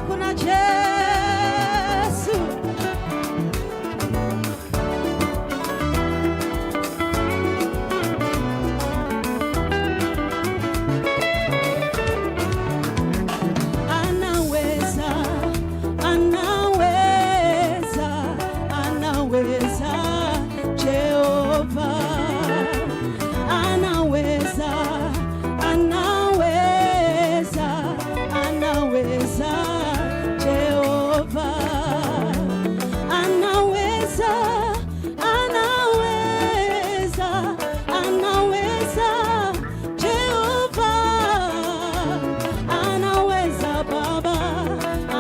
Kuna Jesu. Anaweza, anaweza, anaweza, Jehova. Anaweza, anaweza, anaweza, Jehova. Anaweza, anaweza, anaweza, Jehova. Anaweza Baba,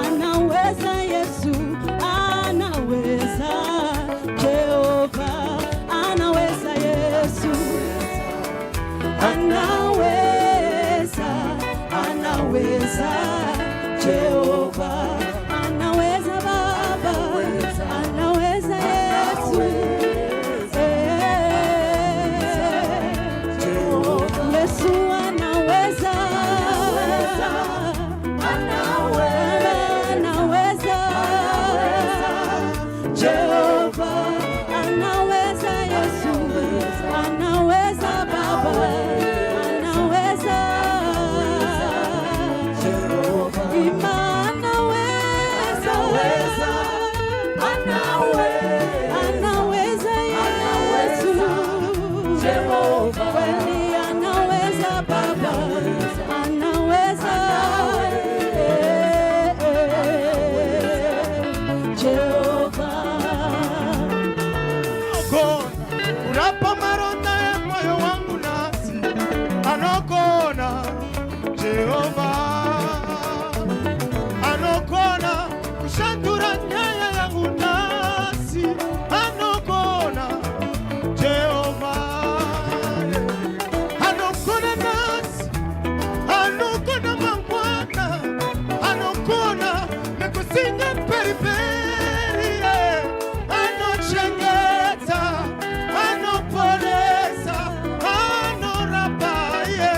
anaweza Yesu, anaweza Jehova, anaweza Yesu, anaweza, anaweza Jehova, anaweza Baba, anaweza Yesu, eh, Yesu anaweza, anaweza, Jehova anaweza, Yesu anaweza, Baba anaweza, Ima anaweza, anaweza Yesu, kweli anaweza Baba, anaweza, eh, eh, Jehova. Anogona kurapa maronda emoyo wangu nasi anogona Jehova anogona kushandura nyaya yangu nasi anogona Jehova anogona nasi anogona mangwana anogona nekusinga periperi anochengeta anoporesa anorapa ye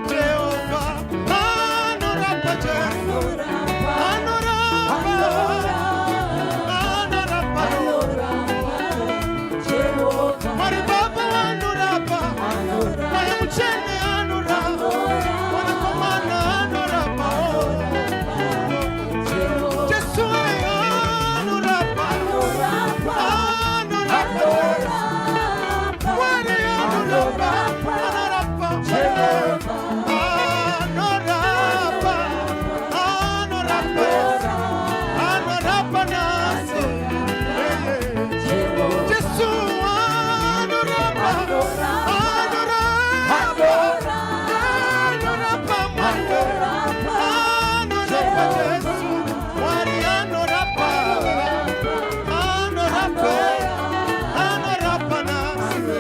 Jehova anorapa Jehova anorapa anorapa Mwari Baba anorapa Mweya Mutsvene anorapa Mwanakomana anorapa Jesu anorapa anorapa Mwari anorapa anorapa anorapa anorapa anorapa nasi Jesu anorapa anorapa anorapa Mwari anorapa Jesu Mwari anorapa anorapa anorapa nasi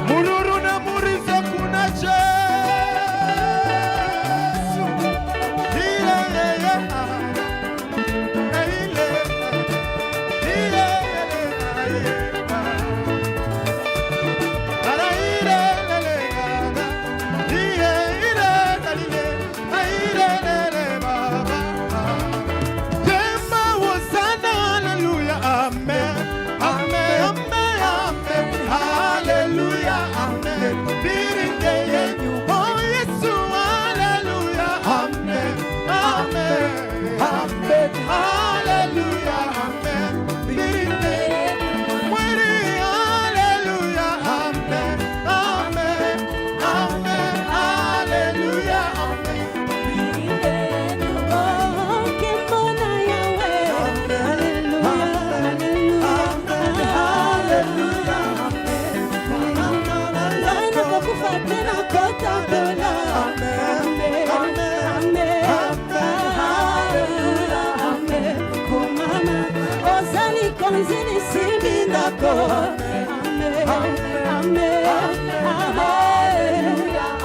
Mururu nemurizo kuna Jesu Ile ile ile ile ile Ara ile ile ile ile ile ile baba Jema Hosanna, hallelujah, amen. Amen, amen, amen. Hallelujah, amen. Birinde yenyu, oh Yesu, hallelujah, amen. Amen, amen. Hallelujah, amen. Birinde Mwari, hallelujah, amen. Amen, amen. Hallelujah, amen. Oh, Nkembo na Yahweh. Hallelujah, hallelujah, amen. Nakokufa te nakotatola. Amen, amen, amen. Komama oza likonzi lisimbi ndako. Amen, amen, amen,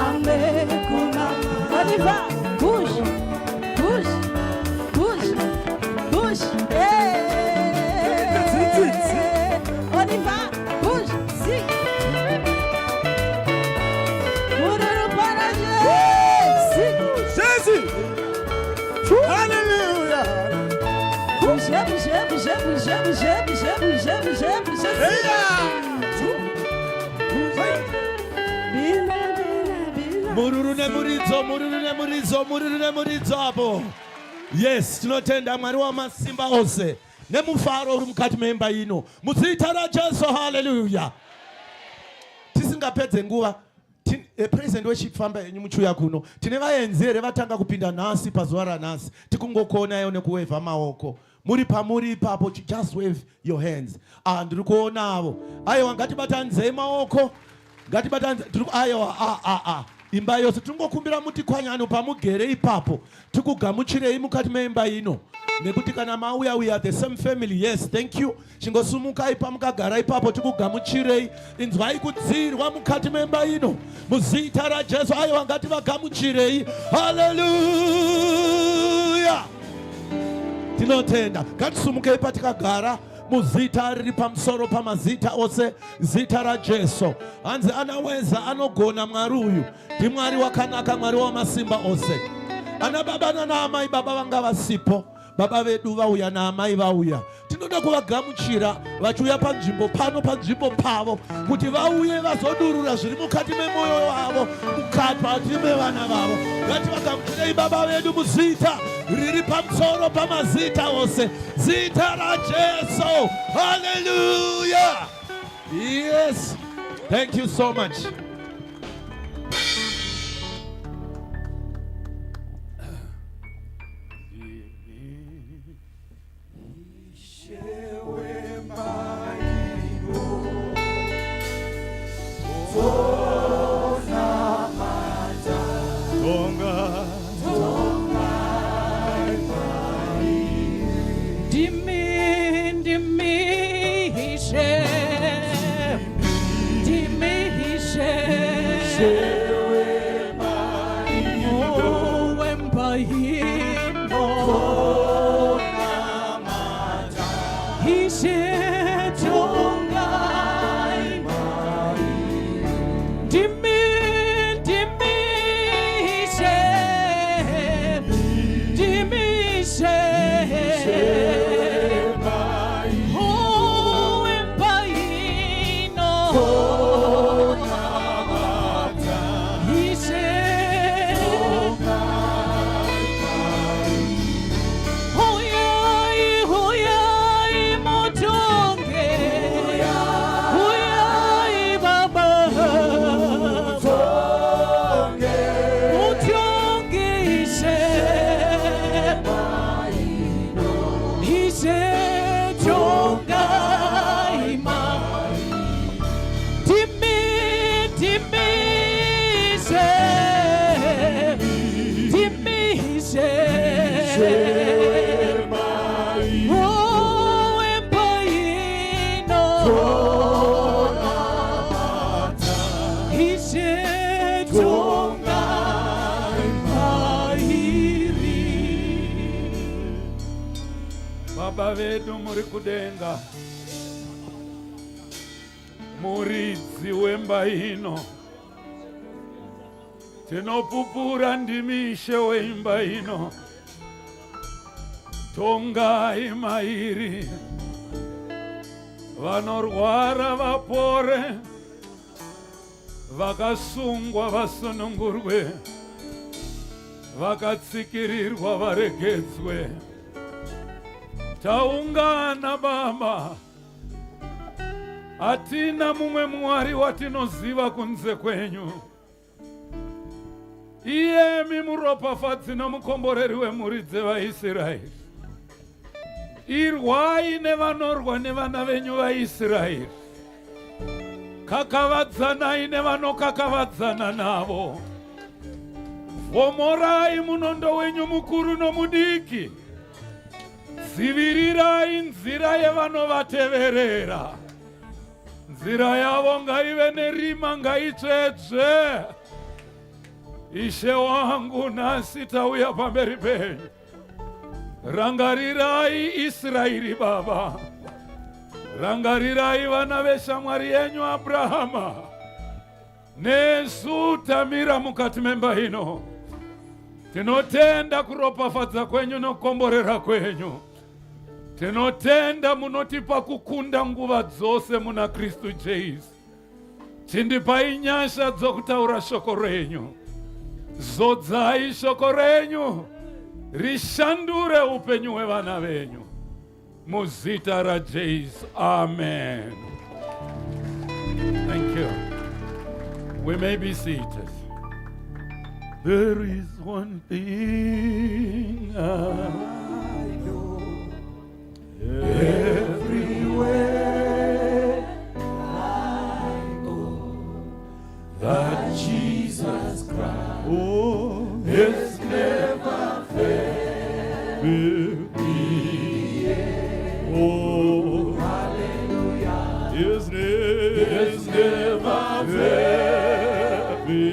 amen. Komama. On y va. Bouge, bouge, bouge, bouge. Hey. On y va. Bouge. Si. Mururu para Jésus. Jésus. Bouge, bouge, bouge, bouge, bouge, bouge, bouge, bouge, bouge. Bina, bina, bina. Mururu nemuridzo, mururu nemuridzo, mururu nemuridzo apo. Yes, tinotenda Mwari wamasimba ose nemufaro uri mukati memba ino. Muzita raJesu, haleluya. Tisingapedze nguva, eh, president wechifamba henyu muchiuya kuno. Tine vaenzi here vatanga kupinda nhasi pazuva ranhasi? Tikungokuonayo nekuwevha maoko. Muri pamuri ipapo, just wave your hands. Ah, ndiri kuona avo. Aiwa, ngatibatanzei maoko. Ngatibatanze, tiri aiwa, ah, ah, ah. Imba yose tingokumbira muti kwanyano pamugere ipapo tikugamuchirei mukati meimba ino nekuti kana mauya we are the same family. Yes, thank you. Chingosumukai pamukagara ipapo tikugamuchirei. Inzwai kudzirwa mukati memba ino muzita raJesu. Aiwa, ngativagamuchirei. Haleluya, tinotenda. Ngatisumukei patikagara muzita riri pamusoro pamazita ose, zita raJesu. Hanzi anaweza, anogona. Mwari uyu ndiMwari wakanaka, Mwari wamasimba ose. Ana baba nana amai, baba vanga vasipo, baba vedu vauya naamai vauya. Tinoda kuvagamuchira vachiuya panzvimbo pano, panzvimbo pavo, kuti vauye vazodurura zviri mukati memwoyo wavo, mukati mevana vavo. Ngativagamuchirei baba vedu muzita riri pamusoro pamazita ose, zita raJesu. Haleluya. Yes, thank you so much. Ndimi, ndimi Ishe, ndimi Ishe, wemba ino, Ishe tongai, ndimi, ndimi Ishe, ndimi Ishe, wemba ino, Ishe. Huyai, huyai mutonge, huyai Baba, mutonge Ishe, Ishe tongai ma, ndimi, ndimi Ishe, ndimi Ishe. Oh, wemba ino, Ishe tongai mairi. Baba vedu muri kudenga, muridzi wemba ino, tinopupura ndimi Ishe weimba ino. Tongai mairi, vanorwara vapore, vakasungwa vasunungurwe, vakatsikirirwa varegedzwe. Taungana Baba, hatina mumwe Mwari watinoziva kunze kwenyu. Iyemi muropafadzi nomukomboreri wemhuri dzevaIsraeri, irwai nevanorwa nevana venyu vaIsraeri, kakavadzanai nevanokakavadzana navo, vhomorai munondo wenyu mukuru nomudiki, dzivirirai nzira yevanovateverera. Nzira yavo ngaive nerima, ngaitsvetsve. Ishe wangu, nhasi tauya pamberi penyu. Rangarirai Israeri Baba, rangarirai vana veshamwari yenyu Abrahama. Nesu tamira mukati memba ino, tinotenda kuropafadza kwenyu nokukomborera kwenyu. Tinotenda munotipa kukunda nguva dzose muna Kristu Jesu. Chindipai nyasha dzokutaura shoko renyu. Zodzai shoko renyu rishandure upenyu hwevana venyu. Muzita raJesu. Amen. Thank you. We may be seated. There is one thing I know. Everywhere I go, that Jesus Christ oh, has never failed me. Oh, hallelujah. His name has never failed me.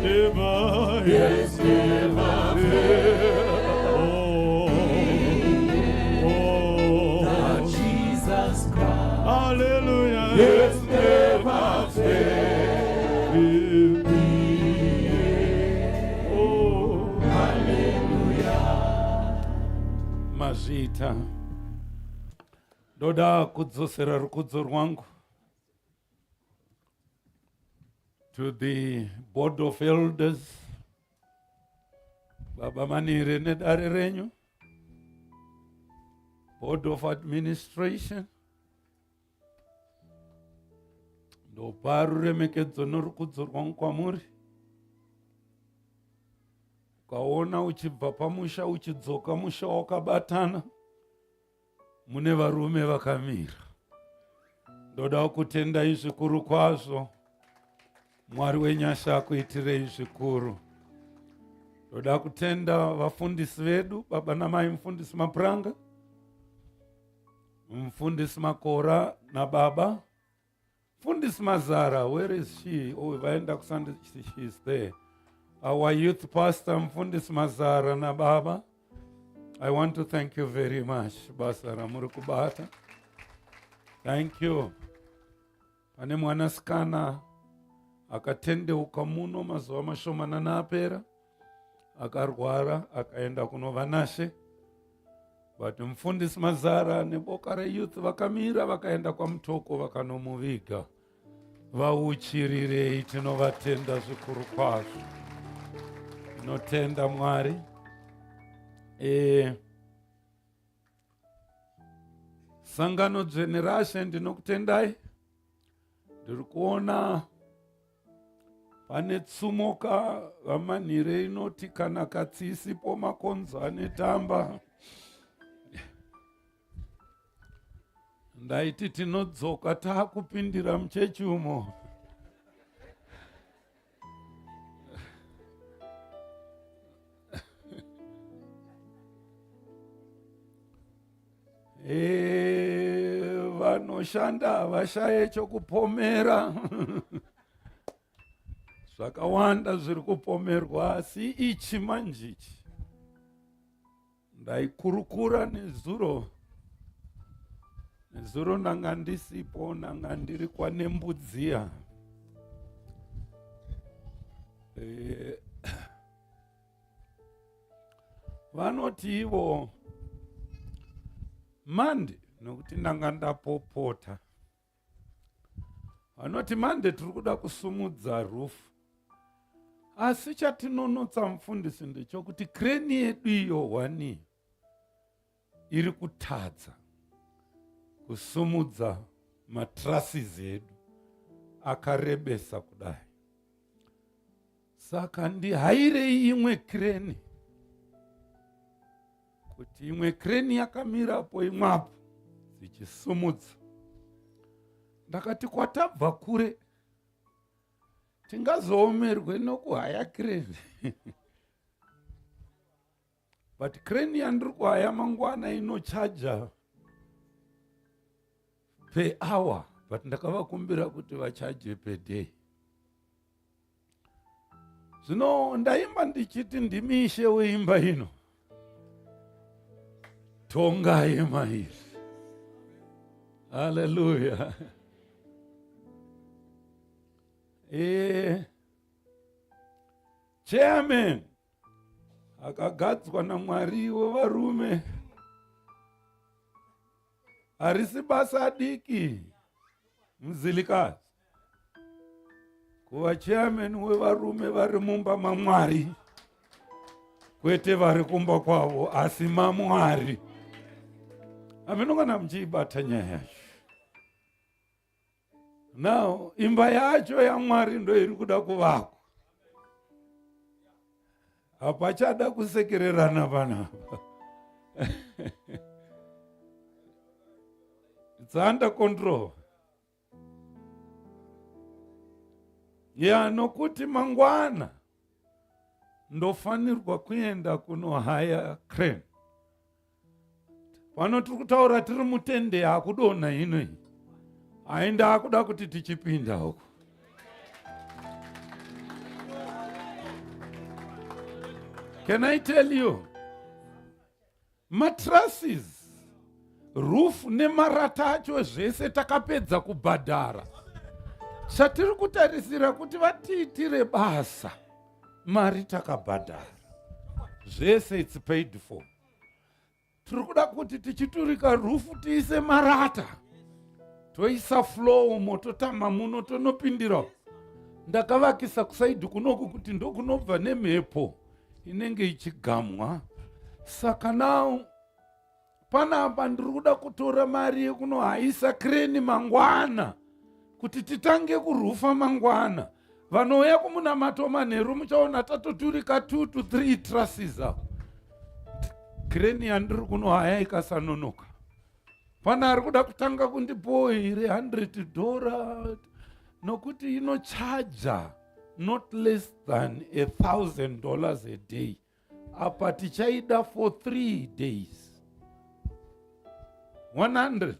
Never, has never failed. Oh, oh, That Jesus Christ hallelujah. Has never failed me. Oh, Mazvita. Ndoda kudzosera rukudzo rwangu to the board of elders, Baba Manire nedare renyu, board of administration, ndopa ruremekedzo norukudzo rwangu kwamuri. Ukaona uchibva pamusha uchidzoka musha wakabatana, mune varume vakamira. Ndoda kutendai zvikuru kwazvo. Mwari wenyasha akuitirei zvikuru. Ndoda kutenda vafundisi vedu, baba namai mufundisi Mapuranga, mufundisi Makora nababa Mfundisi Mazara, where is she? Oh, vaenda kuSunday, she is there. Our youth pastor, Mfundisi Mazara nababa. I want to thank you very much, basa ramuri kubata. Thank you. Pane mwanasikana akatendeuka muno mazuva mashomanana apera, akarwara akaenda kunova nashe. But mufundisi Mazara neboka reyouth vakamira vakaenda kwaMutoko vakanomuviga. Vauchirirei, tinovatenda zvikuru kwazvo. Tinotenda Mwari. E, sangano dzvene raShe ndinokutendai. Ndiri kuona pane tsumo ka vamanhire inoti kana katsi isipo makonzo anetamba. Ndaiti tinodzoka taakupindira muchechi umo. Eh, vanoshanda havashaye chokupomera zvakawanda zviri kupomerwa asi ichi manje ichi ndaikurukura nezuro nezuro ndanga ndisipo ndanga ndiri kwanembudziya eh, vanoti ivo mande nokuti ndanga ndapopota vanoti mande tiri kuda kusumudza rufu asi chatinonotsa mufundisi ndechokuti kreni yedu iyo hwani iri kutadza kusumudza matrasis edu akarebesa kudai Saka ndihairei imwe kreni kuti imwe kreni yakamirapo imwapo dzichisumudza. Ndakati kwatabva kure tingazoomerwe nokuhaya kreni but kreni yandiri kuhaya mangwana inochaja per hour but ndakavakumbira kuti vachaje per day zvino ndaimba ndichiti ndimi ishe weimba ino tongai mairi haleluya e, chairman akagadzwa namwari wevarume. Harisi basa diki muzilikazi kuva chairman wevarume vari mumba maMwari, kwete vari kumba kwavo asi maMwari. Hameno kana muchiibata nyaya yacho. Now imba yacho yaMwari ndo iri kuda kuvakwa. Hapachada kusekererana panapa. It's under control. Ya, nokuti mangwana ndofanirwa kuenda kunohaya crane. Pano tiri kutaura tiri mutende yakudonha ino iyi. Hainda akuda kuti tichipinda uko. Can I tell you? Matrusses, roof nemarata acho zvese takapedza kubhadhara. Chatiri kutarisira kuti vatiitire basa, mari takabhadhara. Zvese it's paid for. Tiri kuda kuti tichiturika roof tiise marata, toisa floor umo, totama muno tonopindira. Ndakavakisa kusaidhi kunoku kuti ndokunobva nemhepo inenge ichigamwa. Saka now panapa ndiri kuda kutora mari yekunohaisa kreni mangwana kuti titange kurufa mangwana. Vanouya kumunamato manheru muchaona tatoturika 2 to 3 trusses apo. Kreni yandiri kunohaya ikasanonoka, pana ari kuda kutanga kundipowo here $100, nokuti inochaja not less than $1,000 a day. Apa tichaida for 3 days. 100.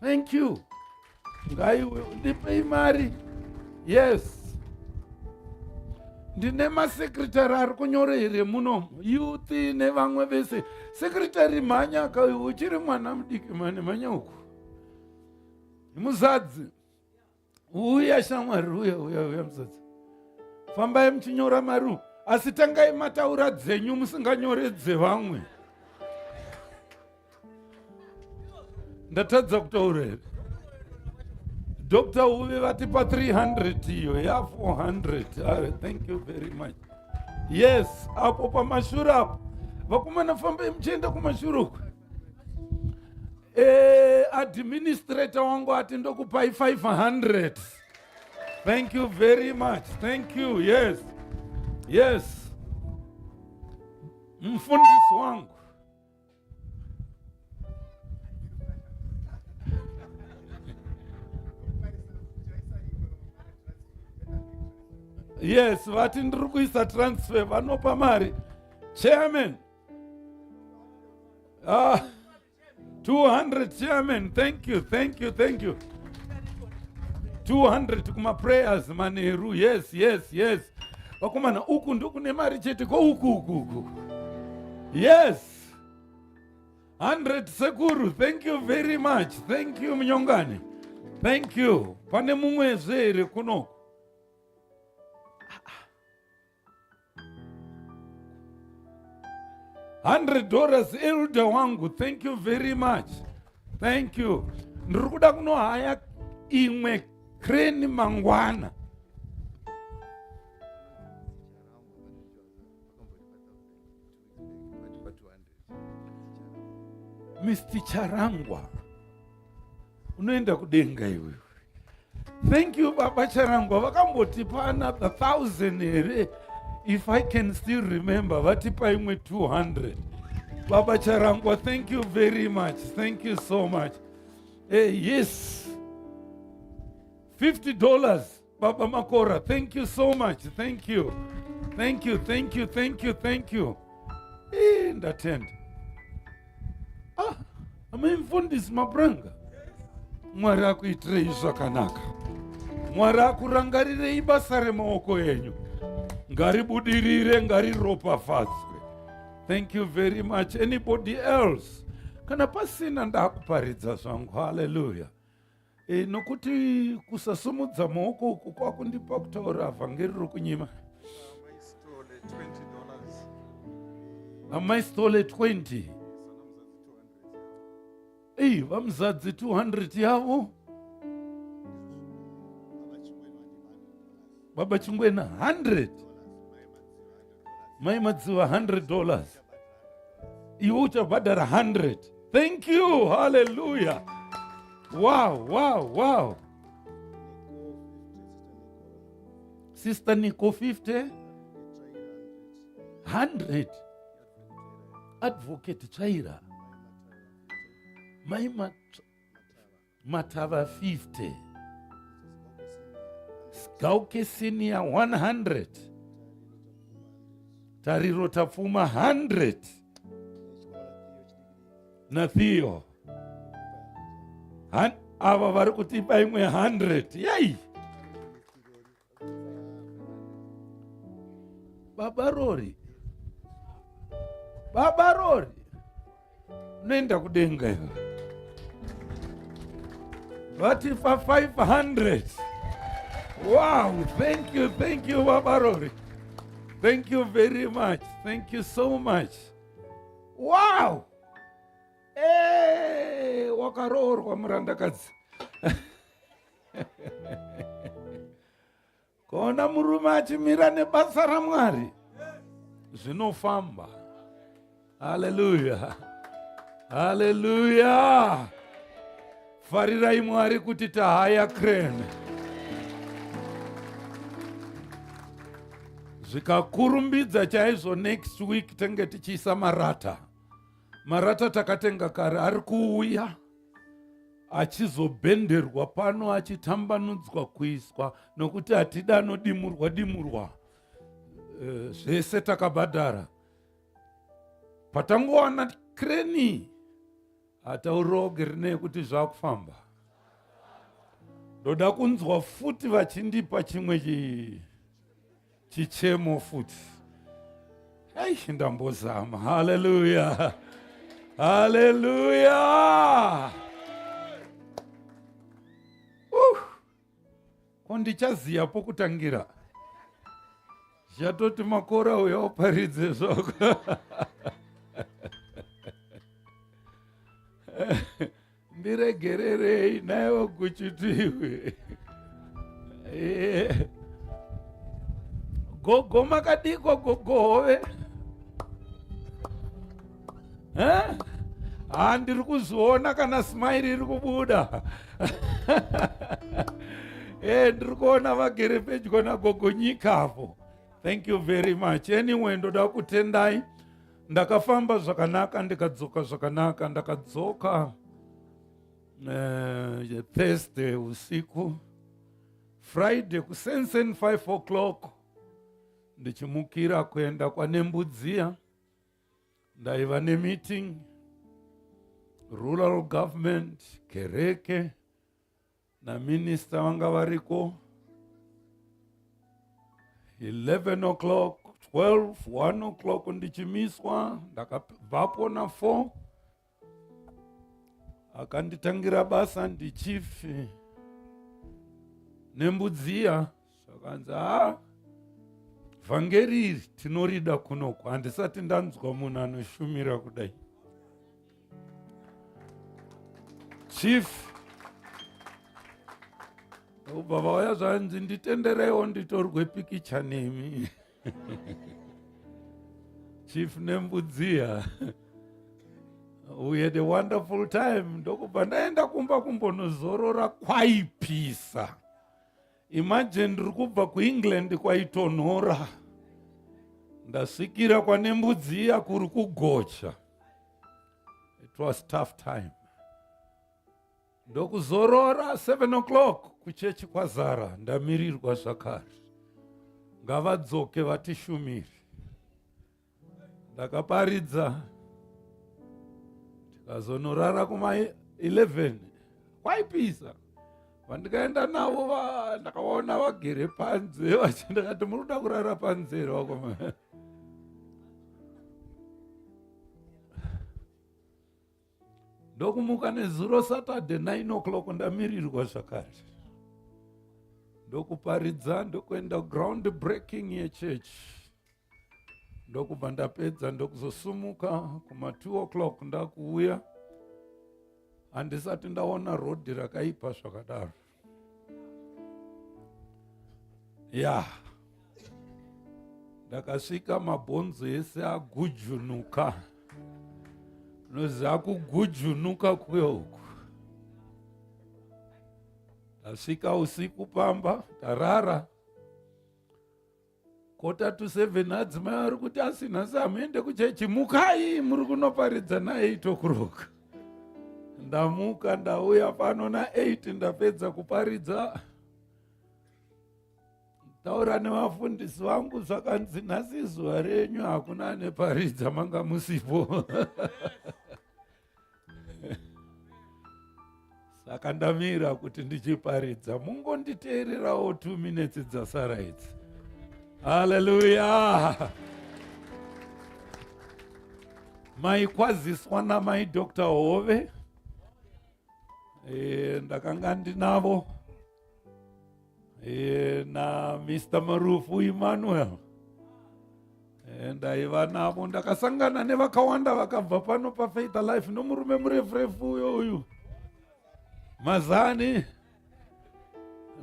Thank you. Ngaiwe ndipei mari. Yes. Ndine masekretary ari kunyora here muno, youth nevamwe vese. Sekretary mhanya ka, uchiri mwana mudiki mani, mhanya uku. Muzadzi. Uya shamwari, uya, uya, uya muzadzi. Fambai muchinyora mari, asi tangai mataura dzenyu musinganyore dzevamwe. Ndatadza kutaura here? Dr. Uve vatipa 300 iyo ya 400. Thank you very much. Yes, apo pamashure apo. Vakomana fambai muchienda kumashure uko. Administrator wangu ati ndokupai 500. Thank you very much. Thank you. Yes. Yes. Mfundisi wangu. Yes, vati ndiri kuisa transfer, vanopa mari. Chairman. 200 chairman, thank you, thank you, thank you. 200 kuma prayers manheru. Yes, yes, yes. Vakomana, uku ndokune mari chete ko uku uku uku. Yes. 100 sekuru, thank you very much. Thank you Mnyongani. Thank you. Pane mumwezve here kunoku? $100 elder wangu, thank you very much. Thank you. Ndiri kuda kunohaya imwe crane mangwana. Mr. Charangwa, unoenda kudenga iwewe. Thank you Baba Charangwa, vakambotipa another 1,000 here, if I can still remember, vatipa imwe 200. Baba Charangwa, thank you very much. Thank you so much. Hey, yes. $50 Baba Makora, thank you so much. Thank you. Thank you, thank you, thank you, thank you. Ndatenda. Amai mfundisi Mabranga. Mwari akuitirei zvakanaka. Mwari akurangarirei basa remaoko enyu. Ngaribudirire, ngariropafadzwe. Thank you very much. Anybody else? Kana pasina ndakuparidza zvangu. Hallelujah. Nokuti kusasumudza maoko uku kwakundipa kutaura vhangeri rokunyima. Amai Stole 20. Ei, vamuzadzi 200 yavo. Baba Chingwena 100. Mai Madziva 100 dollars. Iwe uchabhadhara 100. Thank you. Hallelujah. Wow, wow, wow. Sister Nico 50. 100. Advocate Chaira. Mai Matava 50. Skauke Senior 100. Tariro Tapfuma 100. NaTheo. Ava vari kutipa imwe 100. Yai. Baba Rori. Baba Rori. Unoenda kudenga iwe. Vatipa 500. Wow, thank you, thank you Baba Rori. Thank you very much. Thank you so much. Wow. Hey, wakaroorwa murandakadzi. Kuona murume achimira nebasa raMwari zvinofamba. Haleluya, haleluya! Farirai Mwari kuti tahaya crane. Zvikakurumbidza chaizvo, next week tenge tichiisa marata. Marata takatenga kare ari kuuya achizobhenderwa pano achitambanudzwa kuiswa nokuti hatidi anodimurwa dimurwa. Zvese takabhadhara patangowana kreni hatauroge rinei kuti zvakufamba. Ndoda kunzwa futi vachindipa chimwe chichemo futi. Ei, ndambozama. Haleluya, haleluya. Ko ndichaziya pokutangira. Zvatoti makora uya uparidze zvako. Ndiregererei naiwo guchitiwe. Gogo makadiko gogo hove? Ha, ndiri kuzviona kana smile iri kubuda. Ndiri kuona vagere pedyo nagogo nyikapo. Thank you very much. Anyway, ndoda kutendai. Ndakafamba zvakanaka ndikadzoka zvakanaka. Ndakadzoka Thursday usiku, Friday kusensen 5 o'clock ndichimukira kuenda kwaNembudziya. Ndaiva nemeeting, rural government, kereke naminista vanga variko. 11 o'clock, 12, 1 o'clock ndichimiswa. Ndakabvapo na 4. Akanditangira basa ndichief Nembudziya. Zvakanzi, ha, vhangeri iri tinorida kunoku, handisati ndanzwa munhu anoshumira kudai. Chief ubva vauya, zvanzi, nditendereiwo nditorwe pikicha nemi, Chief Nembudziya. We had a wonderful time. Ndokubva ndaenda kumba kumbonozorora. Kwaipisa. Imagine, ndiri kubva kuEngland kwaitonhora, ndasvikira kwaNembudziya kuri kugocha. It was tough time. Ndokuzorora, 7 o'clock kuchechi kwazara, ndamirirwa zvakare, ngavadzoke vatishumiri. Ndakaparidza, tikazonorara kuma 11. Kwaipisa. Vandikaenda navo ndakaona vagere panze vachindakati, muri kuda kurara panze here vakoma? Ndokumuka nezuro Saturday 9 o'clock, ndamirirwa zvakare, ndokuparidza, ndokuenda ground breaking yechurch. Ndokubva ndapedza, ndokuzosumuka kuma 2 o'clock ndakuuya. Handisati ndaona rodhi rakaipa zvakadaro. Ya, ndakasvika mabhonzo ese agujunuka. Unoziva kugujunuka kuya uku. Tasvika usiku pamba, tarara. Kota to 7 adzimai vari kuti asi nhasi hamuende kuchechi, mukai muri kunoparidza na 8 o'clock. Ndamuka ndauya pano na 8 ndapedza kuparidza. Taura nevafundisi vangu zvakanzi nhasi zuva renyu hakuna aneparidza manga musipo. Saka ndamira kuti ndichiparidza, mungonditeererawo 2 minutes dzasara idzi. Haleluya! Maikwaziswa namai Dr. Hove. E, ndakanga ndinavo e, na Mr. Marufu Emmanuel. E, ndaiva navo, ndakasangana nevakawanda vakabva pano paFaith Alive nomurume murefu refu uyo uyu Mazani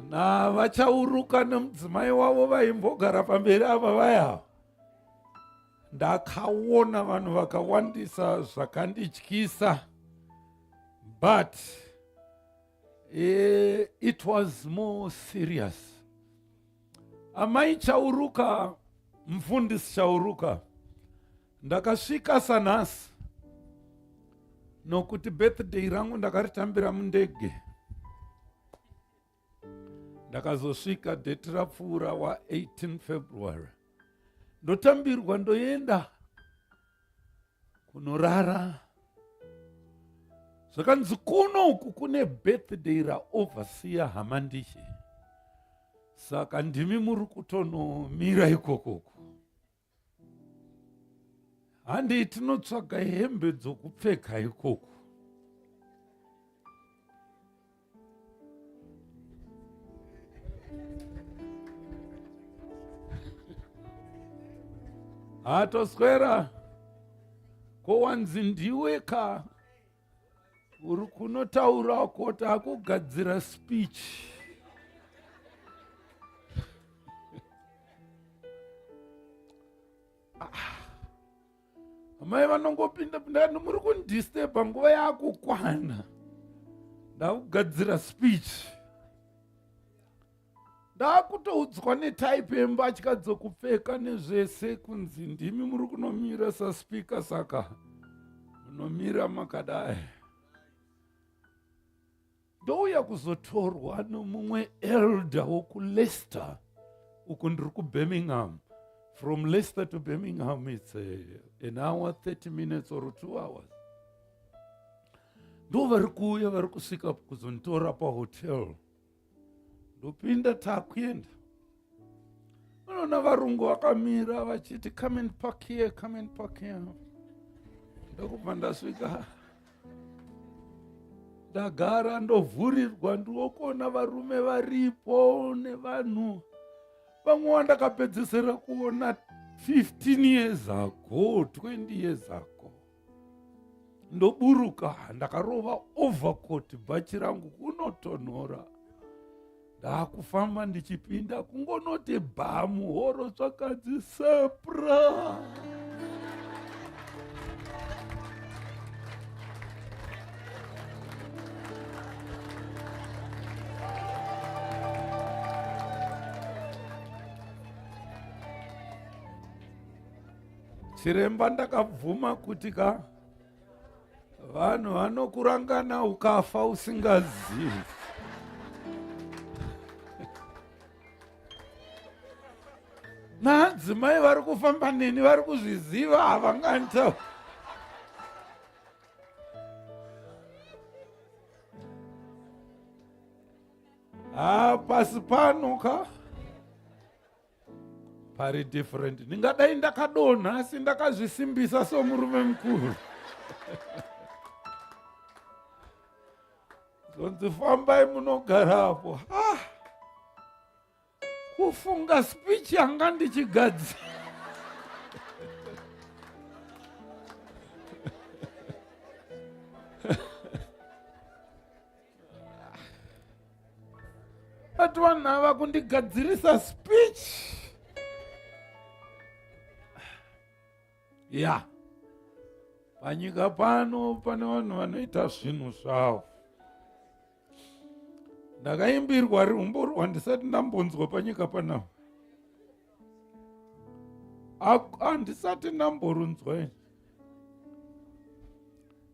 navachauruka nemudzimai wavo vaimbogara pamberi ava vaya. Ndakaona vanhu vakawandisa zvakandityisa, but it was more serious. Amai Chauruka, mfundisi Chauruka, ndakasvika sanhasi nokuti birthday rangu ndakaritambira mundege. Ndakazosvika date rapfuura wa 18 February, ndotambirwa ndoenda kunorara. Zvakanzi kuno uku kune birthday raoverseer Hamandishe, saka ndimi muri kutonomira ikokoko. Handei tinotsvaga hembe dzokupfeka ikoko. Hatoswera ko wanzi ndiwe ka uri kunotaura ko takugadzira speech. Amai vanongopinda pinda, muri kundisturba nguva yakukwana, ndakugadzira speech. Ndakutoudzwa netype yembatya dzokupfeka nezvese kunzi ndimi muri kunomira saspika, saka munomira makadai. Ndouya kuzotorwa nomumwe elder wokuLeicester, uku ndiri kuBirmingham. From Leicester to Birmingham it's an hour 30 minutes or 2 hours. Ndo vari kuuya, vari kusvika kuzonditora pahotel. Ndopinda takuenda, unoona varungu vakamira vachiti come and park here, come and park here. Ndokubva ndasvika ndagara, ndovhurirwa, ndiokuona varume varipo nevanhu vamwe vandakapedzesera kuona 15 years ago, 20 years ago. Ndoburuka ndakarova overcoat, bhachi rangu kunotonhora, ndakufamba ndichipinda kungonoti bhamu horo tsvakadzi sepra. Chiremba ndakabvuma kuti ka vanhu vanokurangana ukafa usingazivi. Naadzimai vari kufamba neni vari kuzviziva, havanganitauri. Ah, pasi pano ka pari different. Ndingadai ndakadonha asi ndakazvisimbisa somurume mukuru. Zonzi fambai munogarapo. Ah, kufunga speech yanga ndichigadzira. Ndakati vanhu ava kundigadzirisa speech. Ya, panyika pano pane vanhu vanoita zvinhu zvavo. Ndakaimbirwa rumbo rwandisati ndambonzwa panyika panapa. Handisati ndamborunzwa ini.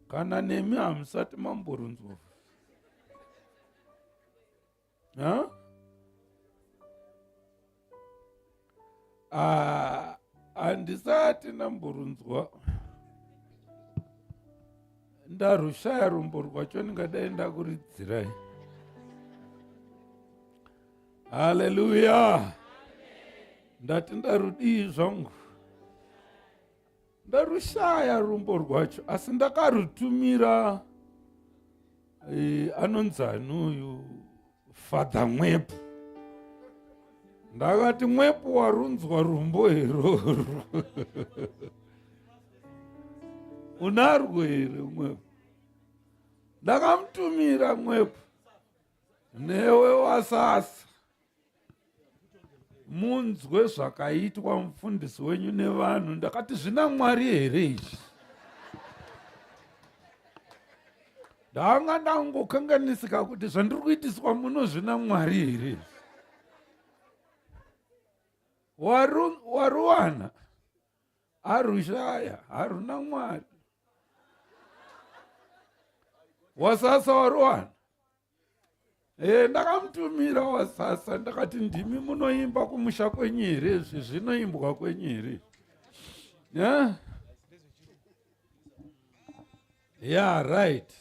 Kana nemi hamusati mamborunzwa. Ha? Ah, handisati ndamborunzwa. Ndarushaya rumbo rwacho ndingadai ndakuridzirai. Haleluya. Ndati ndarudii zvangu. Ndarushaya rumbo rwacho asi ndakarutumira e, anonzi ani uyu Father Mwepu. Ndakati Mwepu warunzwa rumbo iroro. Unarwo here Mwepu? Ndakamutumira Mwepu. Newe wasasa. Munzwe zvakaitwa mufundisi wenyu nevanhu. Ndakati zvina Mwari here izvi? Ndanga ndangokanganisika kuti zvandiri kuitiswa muno zvina Mwari here izvi? Waruwana arushaya haruna Mwari. Wasasa waruwana. E, ndakamutumira wasasa ndakati ndimi munoimba kumusha kwenyu here izvi zvinoimbwa kwenyu here yeah? Yeah, right.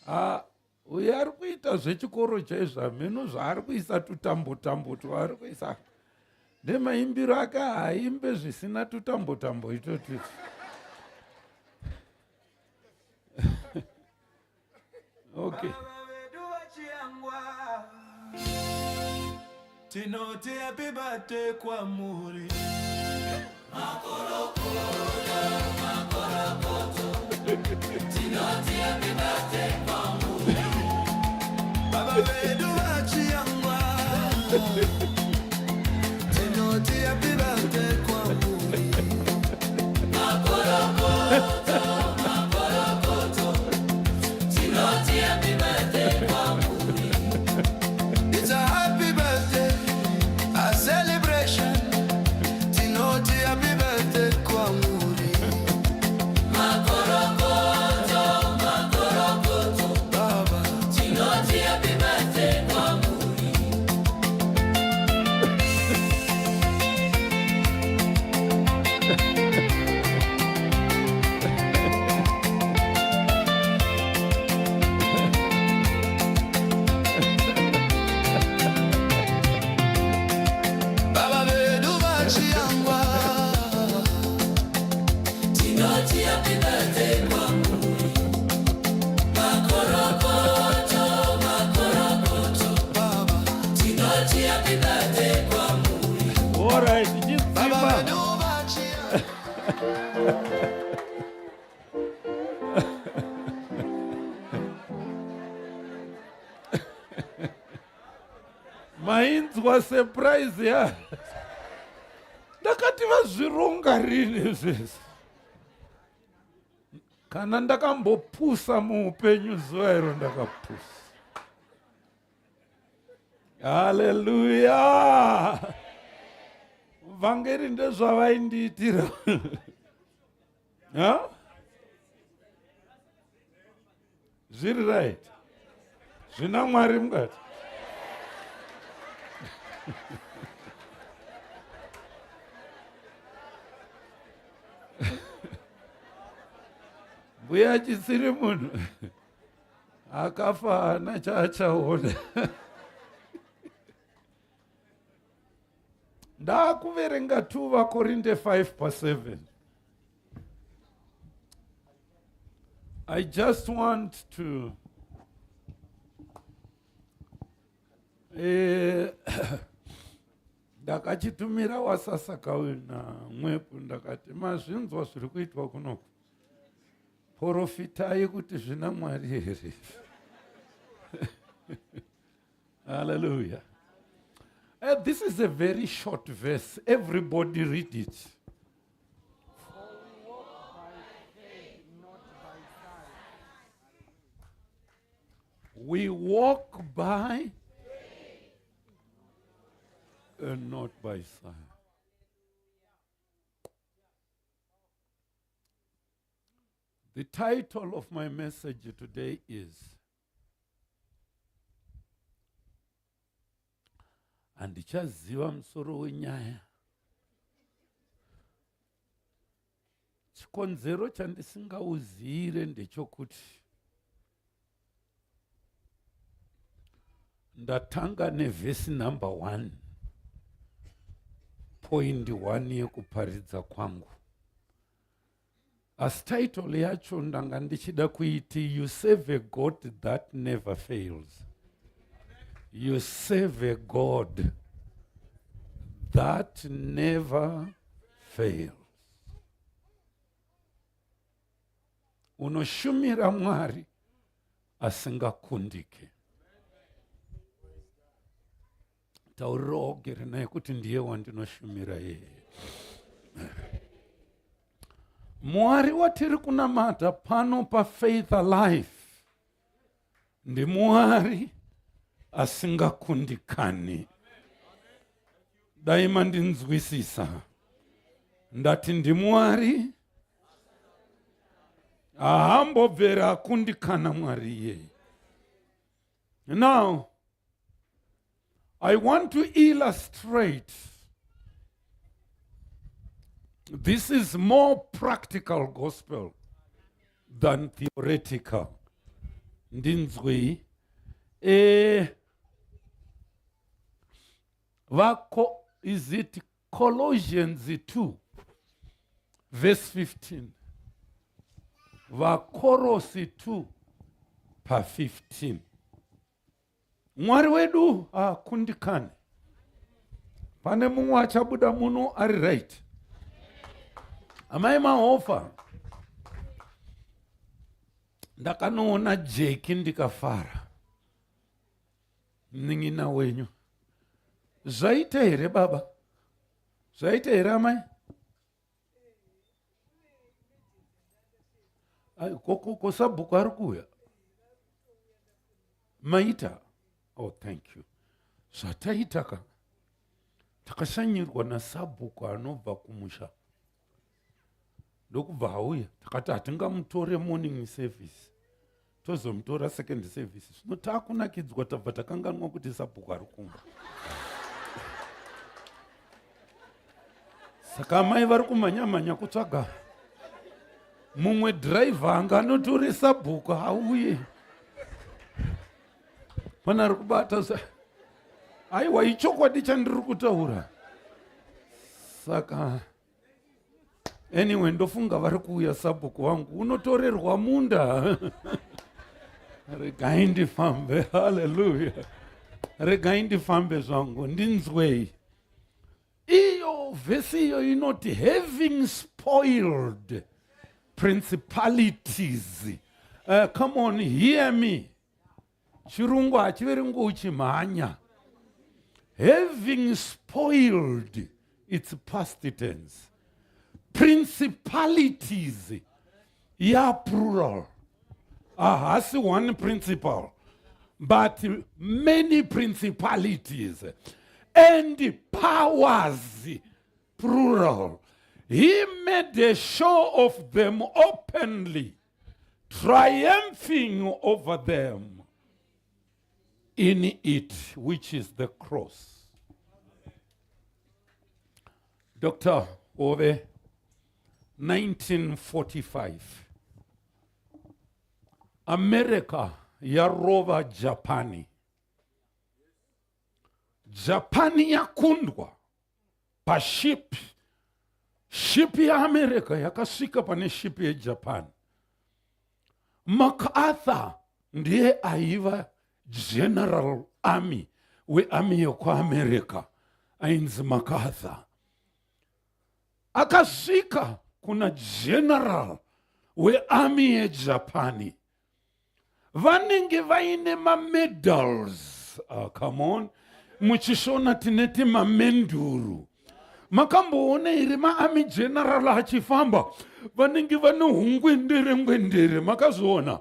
Ah, uyo ari kuita zvechikoro chaizvo hameno zvaari kuisa tutambo tambo twaari kuisa nemaimbiro ake haaimbe zvisina tutambo tambo itoti Okay. Tinoti happy birthday kwamuri. Makorokoto, makorokoto. Tinoti happy birthday kwamuri. Baba vedu vachiyangwa. Tinoti happy birthday kwamuri. Makorokoto, makorokoto. Tinoti happy birthday kwamuri. It's a happy birthday, a celebration. Tinoti happy birthday kwamuri. Makorokoto, makorokoto. Baba. Tinoti happy birthday kwamuri. Baba vedu vachiyangwa. Tinoti happy birthday kwamuri. Makorokoto, makorokoto. Baba. Tinoti happy birthday kwamuri. All right, Baba chidzimba. vedu vachiyangwa. Mainzwa surprise ya. Ndakati vazvironga rini zvese. Kana ndakambopusa muupenyu zuva iro ndakapusa. Haleluya. Vhangeri ndezvavaindiitira. Ha? Zviri right. Zvina Mwari mukati. Mbuya chisiri munhu akafa haana chaachaona. Ndakuverenga 2 vaKorinte 5 pa 7. I just want to ndakachitumira wasasakawe namwepo ndakati mazvinzwa zviri kuitwa kunoku porofitai kuti zvina Mwari here. Hallelujah. This is a very short verse. Everybody read it. We walk by and not by sight. The title of my message today is Handichaziva musoro wenyaya. Chikonzero chandisingauziire ndechokuti ndatanga nevhesi number 1 point 1 yekuparidza kwangu. Asi title yacho ndanga ndichida kuiti You Serve a God That Never Fails. You serve a God that never fails. Unoshumira Mwari asingakundike. Taurira wagere naye kuti ndiye wandinoshumira yeye. Mwari watiri kunamata pano paFaith Alive ndiMwari asingakundikani. Dai mandinzwisisa, ndati ndiMwari haambobvera akundikana Mwari iyeye. Now, I want to illustrate. This is more practical gospel than theoretical. Ndinzwei. Vako, is it Colossians 2 verse 15? VaKorosi 2 pa 15. Mwari wedu haakundikani. Pane mumwe achabuda muno ari right. Amai Mahofa, ndakanoona Jeki ndikafara. Munin'ina wenyu. Zvaita here baba? Zvaita here amai? Ko sabhuku ari kuuya? Maita? Oh, thank you. Zvataita ka. Takashanyirwa nasabhuku anobva kumusha. Ndokubva auya. Takati hatingamutore morning service. Tozomutora second service. Zvino takunakidzwa tabva takanganwa kuti sabhuku ari kumba. Saka amai vari kumhanya mhanya kutsvaga mumwe driver anga anotore sabhuku auye. Pana ari kubata aiwa ichokwadi chandiri kutaura. Saka anyway ndofunga vari kuuya sabhuku wangu unotorerwa munda. Regai ndifambe, haleluya. Regai ndifambe zvangu, ndinzwei. Iyo vhesi iyo inoti having spoiled principalities. Come on, hear me. Chirungu hachiverengo uchimhanya. Having spoiled, it's past tense. Principalities, ya plural. Ahasi one principle, but many principalities and powers, plural. He made a show of them openly, triumphing over them in it, which is the cross. Dr. Ove, 1945, America yarova Japani. Japani yakundwa paship. Ship yeAmerica yakasvika pane ship yeJapan. MacArthur ndiye aiva General Army wearmy yekuAmerica, ainzi MacArthur. Akasvika kuna General wearmy yeJapani. Vanenge vaine mamedals. Guns. Come on. Muchishona tineti mamenduru. Makamboona here maarmy general achifamba vanenge vane hungwendere ngwendere makazviona?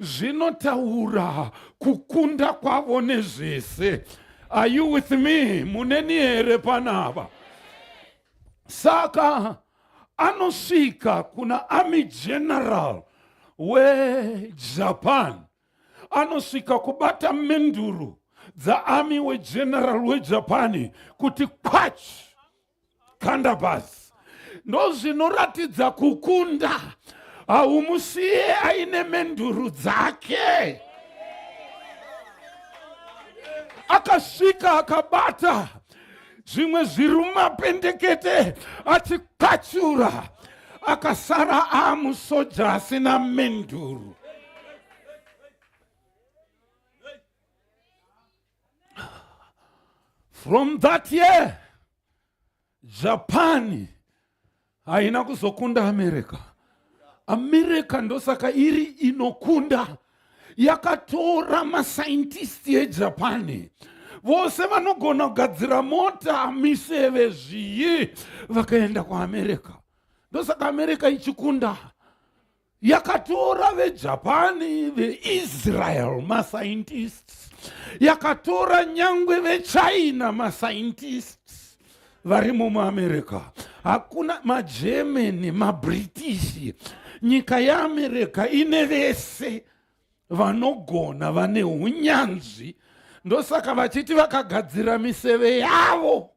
Zvinotaura kukunda kwavo nezvese. Are you with me? Muneni here panapa? Saka anosvika kuna army general weJapan, anosvika kubata menduru dzaarmy wegeneral weJapani kuti kwach kanda pasi. Ndozvinoratidza kukunda. Haumusiye aine menduru dzake. Akasvika akabata zvimwe zviri mumapendekete achikwachura, akasara amusoja asina menduru. From that year, Japan haina kuzokunda America. America ndosaka iri inokunda, yakatora mascientist eJapani vose vanogona kugadzira mota, miseve, zviyi, vakaenda kuAmerica. Ndosaka America ichikunda. Yakatora veJapani, veIsrael mascientists, yakatora nyangwe veChina mascientists varimo muAmerica. Hakuna maGermany, maBritish. Nyika yeAmerica ine vese vanogona, vane unyanzvi. Ndosaka vachiti vakagadzira miseve yavo.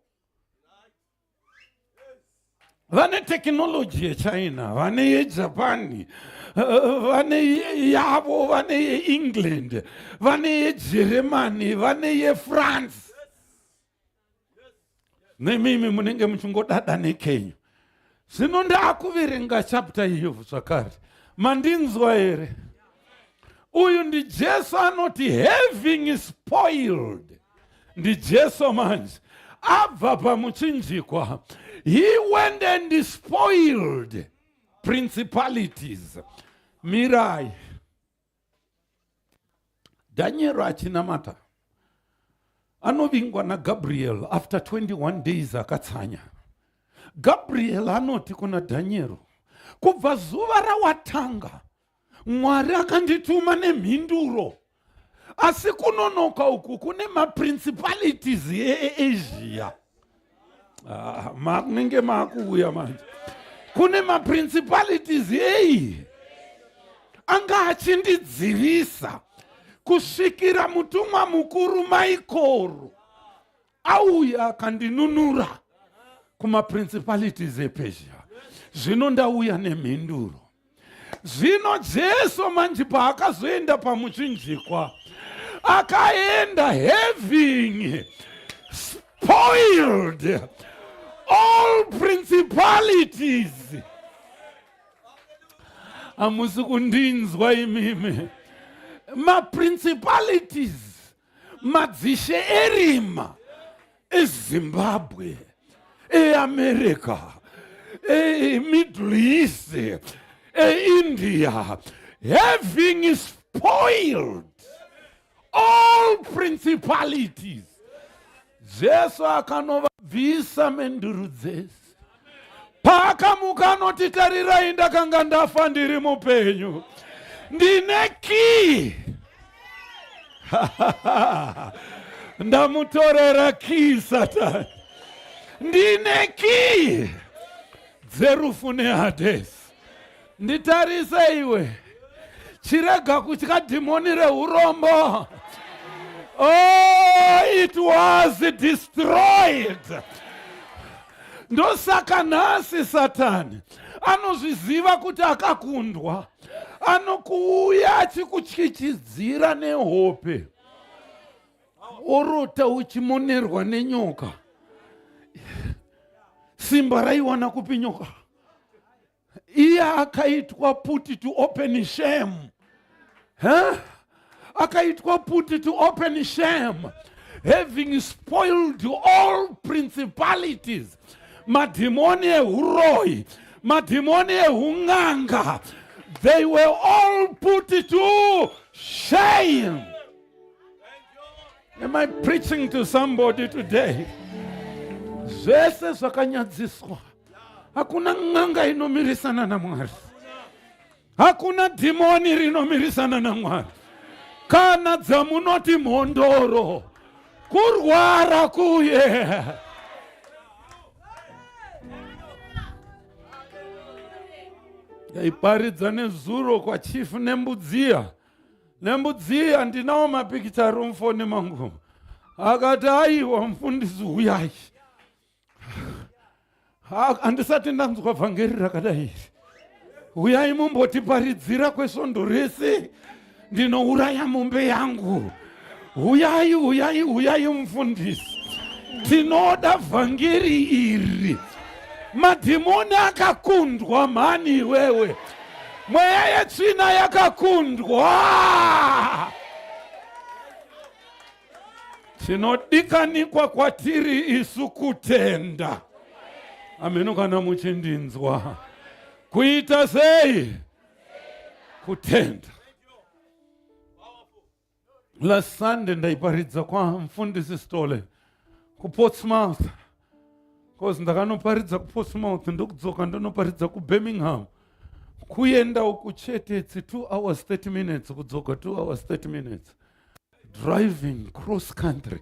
Vane technology yeChina, vane yeJapani, vane yavo, vane yeEngland, vane yeGermany, vane yeFrance. Nemimi munenge muchingodada neKenya. Zvino ndaakuverenga chapter iyo zvakare. Mandinzwa here? Uyu ndiJesu anoti having spoiled. NdiJesu manje abva pamuchinjikwa. He went and spoiled principalities. Mirai. Daniel achinamata anovingwa naGabriel after 21 days akatsanya. Gabriel anoti kuna Daniel, kubva zuva rawatanga Mwari akandituma nemhinduro, asi kunonoka uku kune maprincipalities eAsia. Ah, munenge maakuuya manje. Kune maprincipalities ei anga achindidzivisa kusvikira mutumwa mukuru Maikoro auya akandinunura kumaprincipalities ePersia. Zvino ndauya nemhinduro. Zvino Jesu manje paakazoenda pamuchinjikwa, akaenda having spoiled all principalities. Hamusi kundinzwa imimi? Maprincipalities, madzishe erima eZimbabwe, eAmerica, eMiddle East, eIndia, having spoiled all principalities, Jesu akanovabvisa menduru dzese. Paakamuka anoti, tarirai, ndakanga ndafa, ndiri mupenyu, ndine kii. Ndamutorera kii Satani, ndine kii dzerufu neHadhesi. Nditarise iwe, chirega kutya dhimoni reurombo. Oh, it was destroyed. Ndosaka nhasi Satani anozviziva kuti akakundwa, anokuuya achikutyityidzira nehope, orota uchimonerwa nenyoka. Simba raiwana kupi nyoka? Iye akaitwa put to open shame. Huh? Akaitwa put to open shame, having spoiled all principalities. Madhimoni ehuroyi, madhimoni ehun'anga, they were all put to shame. Am I preaching to somebody today? Zvese zvakanyadziswa. Hakuna n'anga inomirisana naMwari. Hakuna dhimoni rinomirisana naMwari. Kana dzamunoti mhondoro kurwara kuye. Ndaiparidza nezuro kwaChief Nembudziya. Nembudziya ndinawo mapikicha ari mufoni mangu. Akati aiwa mufundisi huyai. Handisati ndanzwa vhangeri rakadai iri. Huyai mumbotiparidzira kwesvondo rese. Ndinouraya mombe yangu. Huyai, huyai, huyai mufundisi. Tinoda vhangeri iri. Madhimoni akakundwa mhani iwewe. Mweya yetsvina yakakundwa. Chinodikanikwa kwatiri isu kutenda. Ameno kana muchindinzwa. Kuita sei? Kutenda. Last Sunday ndaiparidza kwamfundisi Stole kuPortsmouth cause ndakanoparidza kuPortsmouth ndokudzoka ndonoparidza kuBirmingham kuenda uku chete it's 2 hours 30 minutes kudzoka 2 hours 30 minutes driving cross country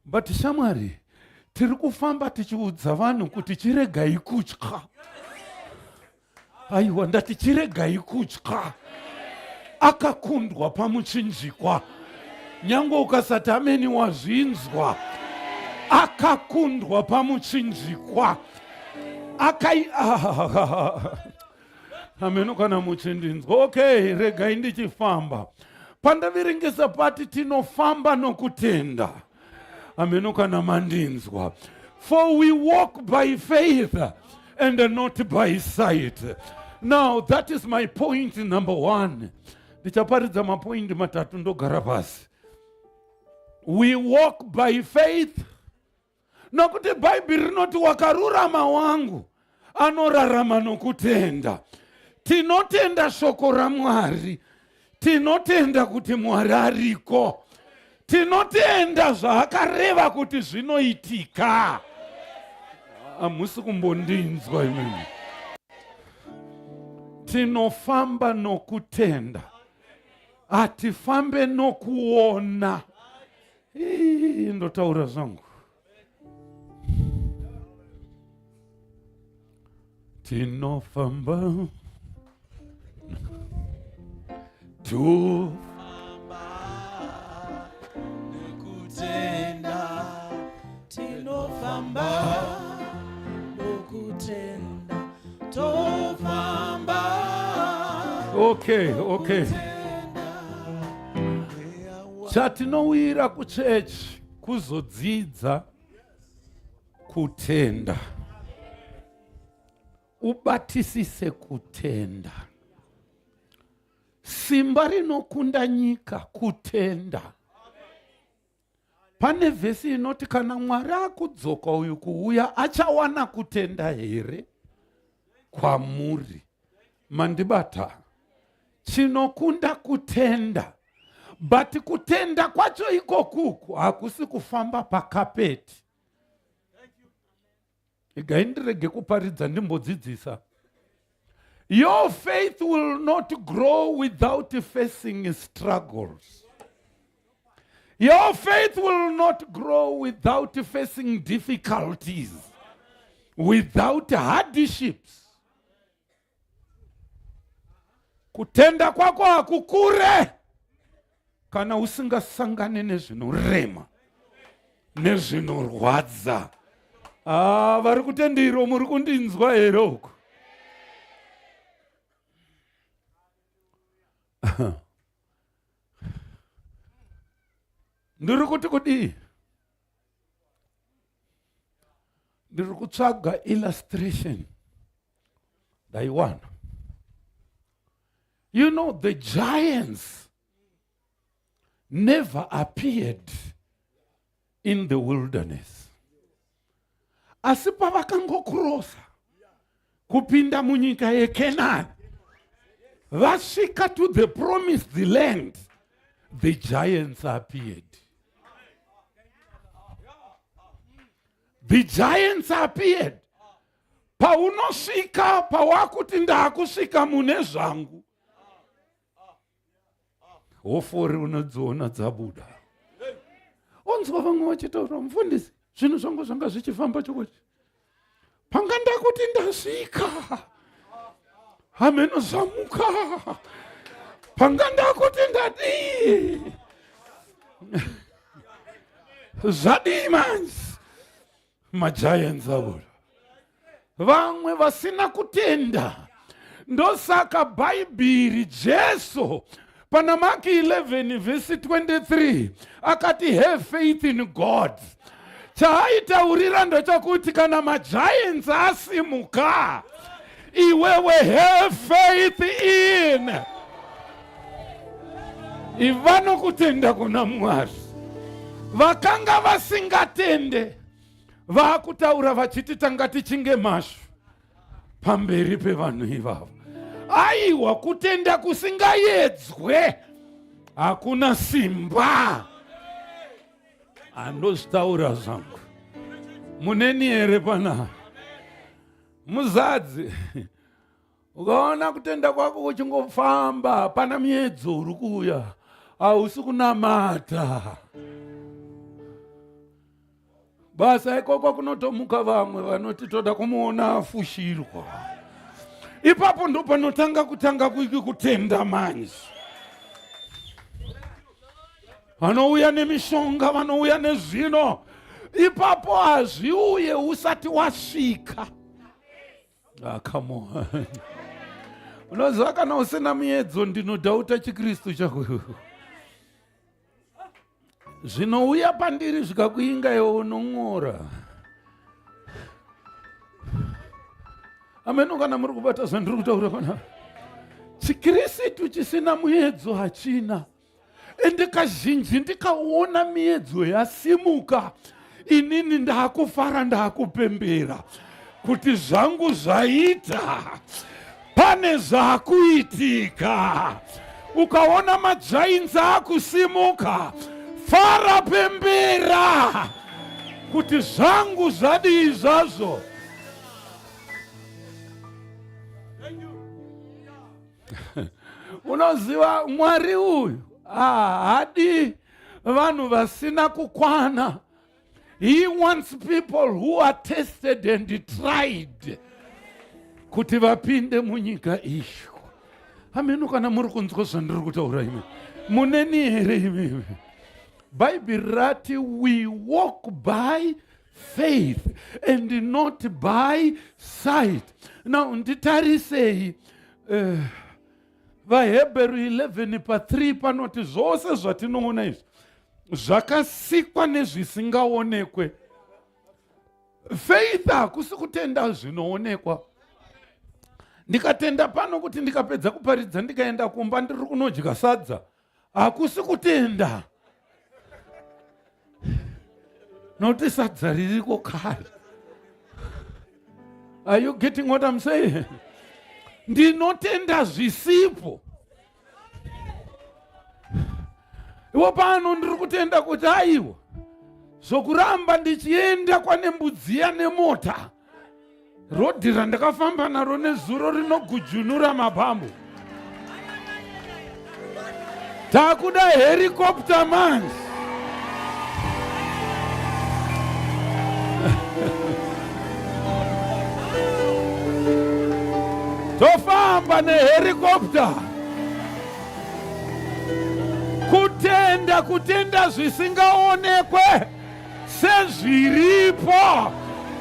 but shamwari tiri kufamba tichiudza vanhu kuti chiregai kutya aiwa ndati chiregai kutya akakundwa pamuchinjikwa nyange ukasati ameni wazvinzwa akakundwa pamuchinjikwa akai ameno kana muchindinzwa okay regai ndichifamba pandaverengesa pati tinofamba nokutenda ameno kana mandinzwa for we walk by faith and not by sight now that is my point number one ndichaparidza mapoindi matatu ndogara pasi we walk by faith nokuti bhaibheri rinoti wakarurama wangu anorarama nokutenda tinotenda shoko ramwari tinotenda kuti mwari ariko tinotenda zvaakareva kuti zvinoitika hamusi kumbondinzwa imimi tinofamba nokutenda hatifambe nokuona Ii, ndotaura zvangu tinofamba tu nekutenda tinofamba nokutenda tofamba okay okay Chatinouyira kuchechi kuzodzidza kutenda. Ubatisise kutenda. Simba rinokunda nyika kutenda. Pane vhesi inoti kana Mwari akudzoka uyu kuuya achawana kutenda here kwamuri? Mandibata? Chinokunda kutenda. But kutenda kwacho ikokuku hakusi kufamba pakapeti. Igai ndirege kuparidza ndimbodzidzisa. Your faith will not grow without facing struggles. Your faith will not grow without facing difficulties, without hardships. Kutenda kwako hakukure kana usingasangane nezvinorema nezvinorwadza. Ah, vari kutendiro muri kundinzwa here uku? Ndiri kuti kudii? Ndiri kutsvaga illustration. Ndaiwana. You know, the giants never appeared in the wilderness. Asi pavakangokrosa kupinda munyika yeKenani, vasvika to the promised land, the giants appeared. The giants appeared. Paunosvika pawakuti ndakusvika mune zvangu, hofori unodziona dzabuda. Onzwa vamwe vachitaura, mufundisi, zvinhu zvangu zvanga zvichifamba chokwadi. Panga ndakuti ndasvika, hameno zvamuka. Panga ndakuti ndadii, zvadii manje? Magiants abuda. Vamwe vasina kutenda. Ndosaka Bhaibheri Jesu pana Maki 11 vhesi 23 akati have faith in God. Chaaitaurira ndechokuti kana magiants asimuka, iwewe have faith in, iva nokutenda kuna Mwari. Vakanga vasingatende vaakutaura vachiti tanga tichinge mashu pamberi pevanhu ivavo. Aiwa, kutenda kusingayedzwe hakuna simba. Andozvitaura zvangu, muneni here pana muzadzi? Ukaona kutenda kwako kuchingofamba, hapana miedzo uri kuuya, hausi kunamata. Basa ikoko kunotomuka vamwe vanoti toda kumuona afushirwa. Ipapo ndo panotanga kutanga kuiki kutenda manje. Vanouya nemishonga, vanouya nezvino. Ipapo hazviuye usati wasvika. Ah, come on. Unoziva kana usina muedzo ndinodhauta chiKristu chako. Zvinouya pandiri zvikakuinga iwe unon'ora. Ameno kana muri kubata zvandiri kutaura pana. ChiKristu chisina muedzo hachina. Ende kazhinji ndikaona miedzo yasimuka, inini ndakufara, ndakupembera kuti zvangu zvaita, pane zvakuitika. Ukaona majainzi akusimuka, fara, pembera kuti zvangu zvadii zvazvo. Unoziva Mwari uyu haadi vanhu vasina kukwana. He wants people who are tested and tried kuti vapinde munyika iyo. Hameno kana muri kunzwa zvandiri kutaura imi. Muneni here imimi? Bhaibheri rati we walk by faith and not by sight. Now nditarisei, VaHebheru 11 pa3 panoti zvose zvatinoona izvi zvakasikwa nezvisingaonekwe. Faith hakusi kutenda zvinoonekwa. Ndikatenda pano kuti ndikapedza kuparidza ndikaenda kumba ndiri kunodya sadza, hakusi kutenda, nokuti sadza ririko kare. Are you getting what I'm saying? Ndinotenda zvisipo. Iwo pano ndiri kutenda kuti aiwa, zvokuramba ndichienda kwaNembudziya nemota, rodhi randakafamba naro nezuro rinogujunura mabhambu. Takuda helicopter manje. Tofamba nehelicopter. Kutenda, kutenda zvisingaonekwe sezviripo,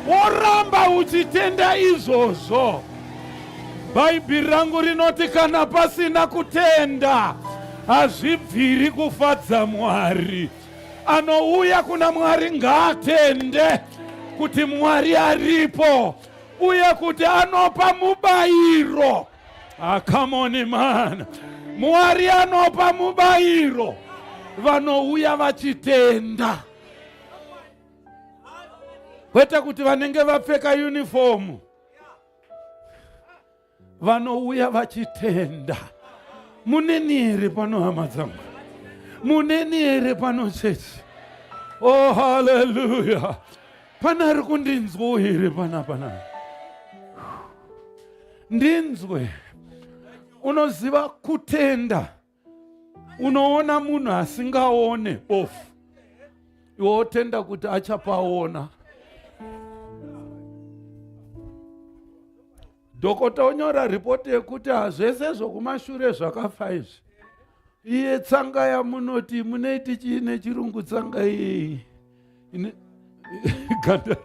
woramba uchitenda izvozvo. Bhaibheri rangu rinoti kana pasina kutenda hazvibviri kufadza Mwari. Anouya kuna Mwari ngaatende kuti Mwari aripo uye kuti anopa mubayiro. Ah, come on man. Mwari anopa mubayiro vanouya vachitenda, kwete kuti vanenge vapfeka unifomu. Vanouya vachitenda. Muneni here pano, hama dzangu? Muneni here pano, chechi? Oh, haleluya! Pane ari kundinzwawo here panapa na? Ndinzwe. Unoziva kutenda. Unoona munhu asingaone bofu. Iwe wotenda kuti achapaona. Dhokota onyora ripoti yekuti hazvese zvokumashure zvakafa izvi. Iye tsanga yamunoti munoiti chii nechirungu tsanga iyi? Ine ganda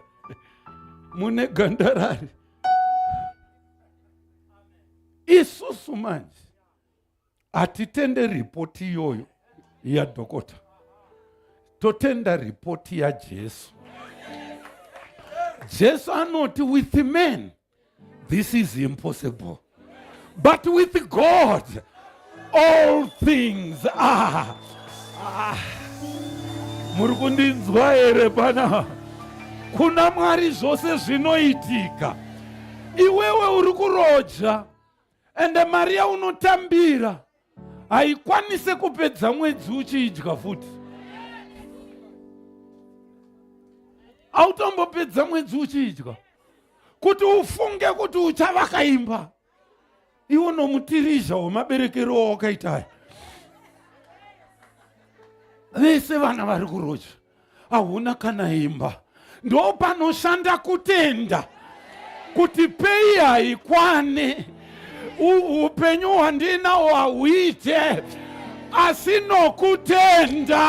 mune gandarari. Isusu manje hatitende ripoti iyoyo yadhokota totenda ripoti yajesu jesu anoti with men this is impossible but with god all things are ah. muri kundinzwa here pana kuna mwari zvose zvinoitika iwewe uri kuroja ende mari yaunotambira haikwanise kupedza mwedzi uchiidya futi autombopedza mwedzi uchiidya kuti ufunge kuti uchavaka imba iwo nomutirizha wemaberekero wawakaitaya vese vana vari kuroja hauna kana imba ndopanoshanda kutenda kuti pei haikwane upenyu hwandinawo hauite asi nokutenda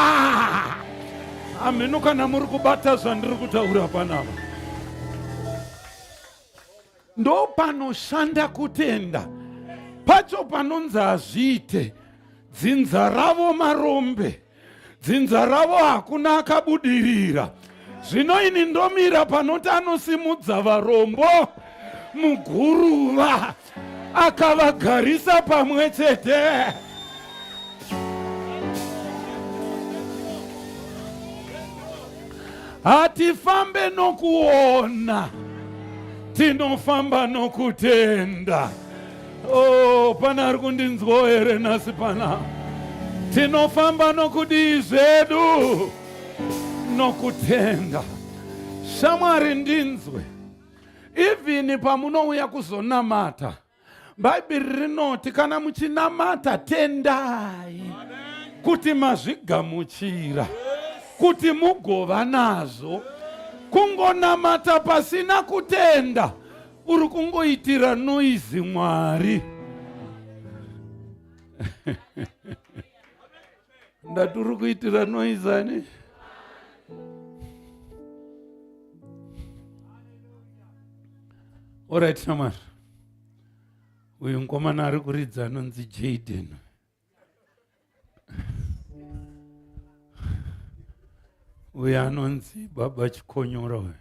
hameno kana muri kubata zvandiri kutaura panapa ndopanoshanda kutenda pacho panonzi hazviite dzinza ravo marombe dzinza ravo hakuna akabudirira zvino ini ndomira panoti anosimudza varombo muguruva akavagarisa pamwe chete hatifambe nokuona tinofamba nokutenda Oh, pana ari kundinzwawo here nhasi pana? Tinofamba nokudii zvedu? Nokutenda. Shamwari ndinzwe. Even pamunouya kuzonamata, Bhaibheri rinoti kana muchinamata tendai kuti mazvigamuchira kuti mugova nazvo. Kungonamata pasina kutenda uri kungoitira noizi mwari ndati uri kuitira noizi ani orit shamwari uyu mukomana ari kuridza anonzi jaden uyo anonzi baba chikonyora uyo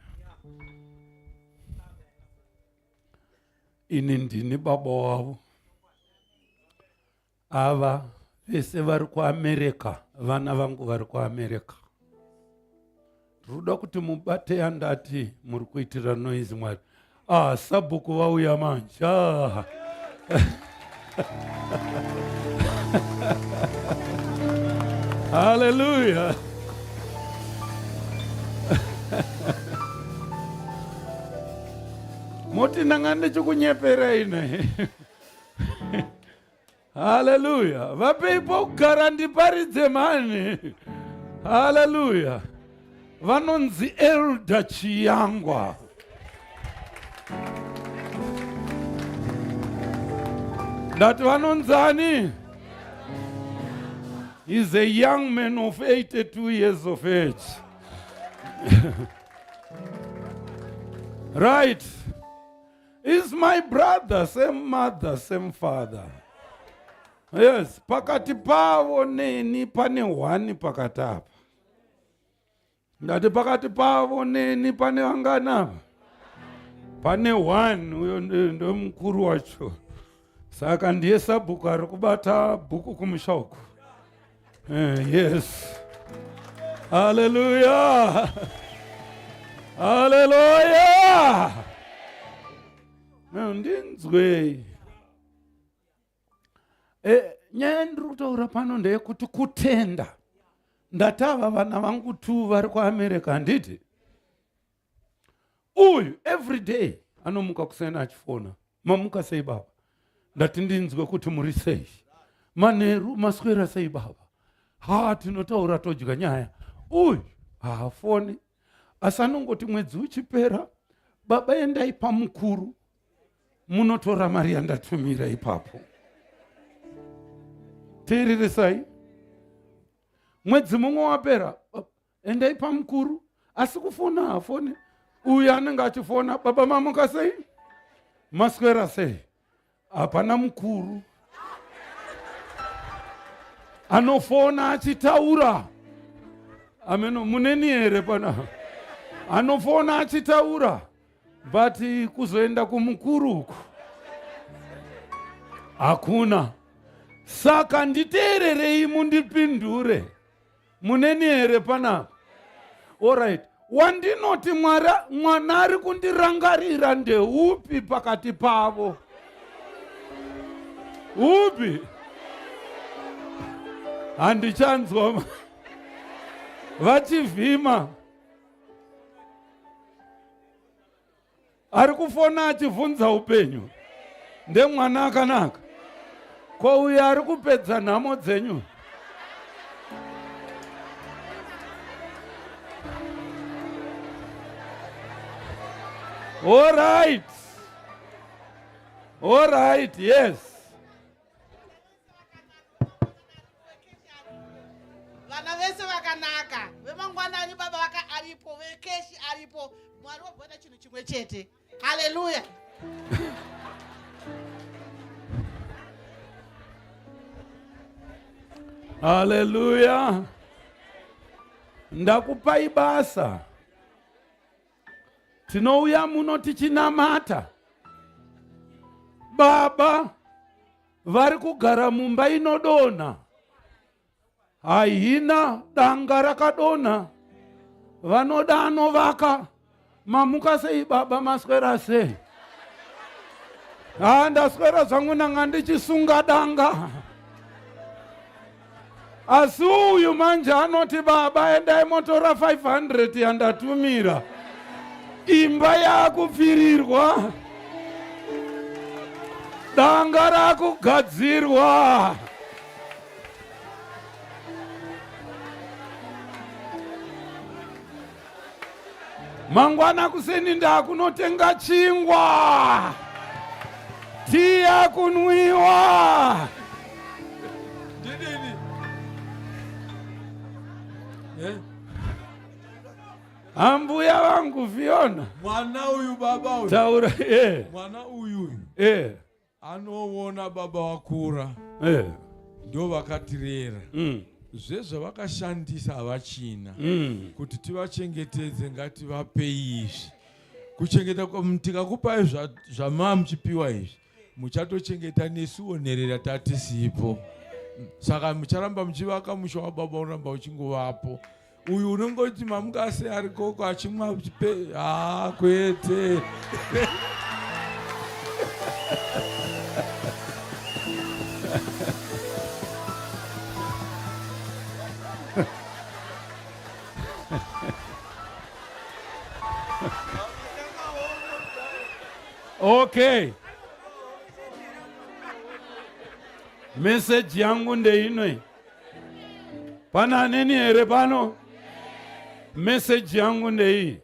ini ndini baba wavo ava vese vari kuamerica vana vangu vari kuamerica Ndinoda kuti mubate yandati muri kuitira noise Mwari. Ah, sabhuku vauya manje. Ah. Hallelujah. Moti ndanga ndichikunyepera ine. Haleluya. Vapei pokugara ndiparidze mhani. Haleluya. Vanonzi Elder Chiyangwa. Ndati vanonzani? He's a young man of 82 years of age. Right. Is my brother, same mother, same father. Yes, pakati pavo neni pane hwani pakati apa. Ndati pakati pavo neni pane vangani apa? Pane one uyo ndomukuru wacho. Saka ndiye sabhuku ari kubata bhuku kumusha uku. Eh, yes. Hallelujah. Hallelujah. Ndinzwei. Eh, nyaya ndiri kutaura pano ndeyekuti kutenda. Ndatava vana vangu tu vari kuAmerica handiti? Uyu every day anomuka kuseni achifona, mamuka sei baba? Ndati ndinzwe kuti muri sei. Manheru maswera sei baba? Ha, tinotaura todya nyaya. Uyu haafoni, asi anongoti mwedzi uchipera, baba endai pamukuru munotora mari yandatumira ipapo. Teereresai, mwedzi mumwe wapera, endai pamukuru, asi kufona hafoni. Uyu anenge achifona, baba mamuka sei, maswera sei? Hapana mukuru anofona achitaura. Ameno muneni here pana anofona achitaura, but kuzoenda kumukuru uku hakuna. Saka nditeererei mundipindure. Muneni here panapa? Alright, wandinoti mwana ari kundirangarira ndeupi pakati pavo? Upi? Handichanzwa vachivhima. Ari kufona achivhunza upenyu ndemwana akanaka. Ko uyo ari kupedza nhamo dzenyu? All right. All right, yes. Vana vese vakanaka, vemangwanani baba vaka aripo, vekeshi aripo, Mwari wabva chinhu chimwe chete. Haleluya. Haleluya. Ndakupai basa. Tinouya muno tichinamata. Baba vari kugara mumba inodonha, haina danga rakadonha, vanoda anovaka. Mamuka sei baba? Maswera sei? Ha, ndaswera zvangu, ndanga ndichisunga danga. Asi uyu manje anoti baba endai motora 500 yandatumira, imba yakupfirirwa, danga rakugadzirwa. Mangwana kuseni ndakunotenga chingwa, tiya kunwiwa. Ndidini? Eh? Ambuya vangu Fiona. Mwana uyu baba uyu. Taura eh. Mwana uyu uyu. Eh. Anoona baba vakura. Eh. Ndo vakatirera. Zvezvavakashandisa havachina. Kuti tivachengetedze ngativapei izvi. Kuchengeta tikakupai zvamaa muchipiwa izvi, muchatochengeta nesuwo nherera tatisipo. Saka mucharamba muchivaka musha wababa unoramba uchingovapo. Uyu unongoti mamukase ari koko achimwa haa kwete. Okay. Message yangu ndeino. Pana aneni here pano? Message yangu ndeiyi.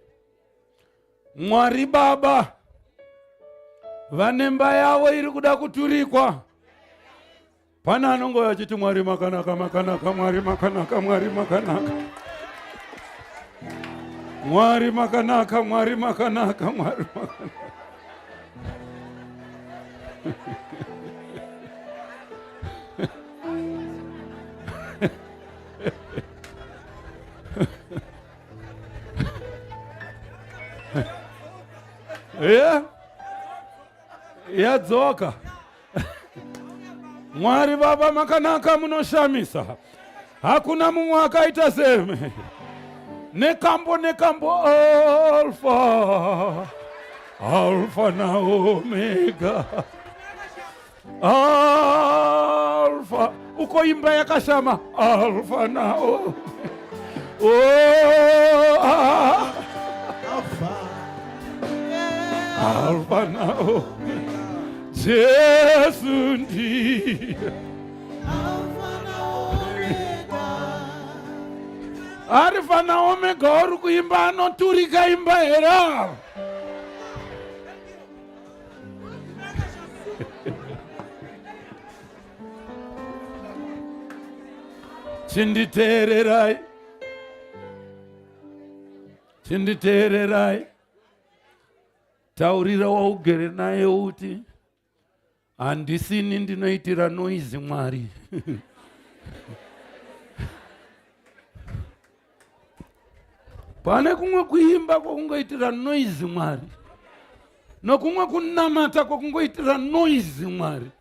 Mwari Baba vane mba yavo iri kuda kuturikwa. Pana anongouya achiti Mwari makanaka, makanaka, Mwari makanaka, Mwari makanaka. Mwari makanaka, Mwari makanaka, Mwari makanaka. Yeah. Yadzoka. Mwari Baba makanaka, munoshamisa. Hakuna mumwe akaita semi. Nekambo nekambo Alpha. Alpha na Omega. Alpha. Uko imba yakashama Alpha na Omega. Oh, ah. Alpha. Alfa naOmega. Jesu ndiye Alfa naOmega uri kuimba anoturika imba here ava? Chinditeererai, chinditeererai. Taurira waugere naye uti handisini ndinoitira noizi Mwari. Pane kumwe kuimba kwakungoitira noizi Mwari, nokumwe kunamata kwakungoitira noizi Mwari.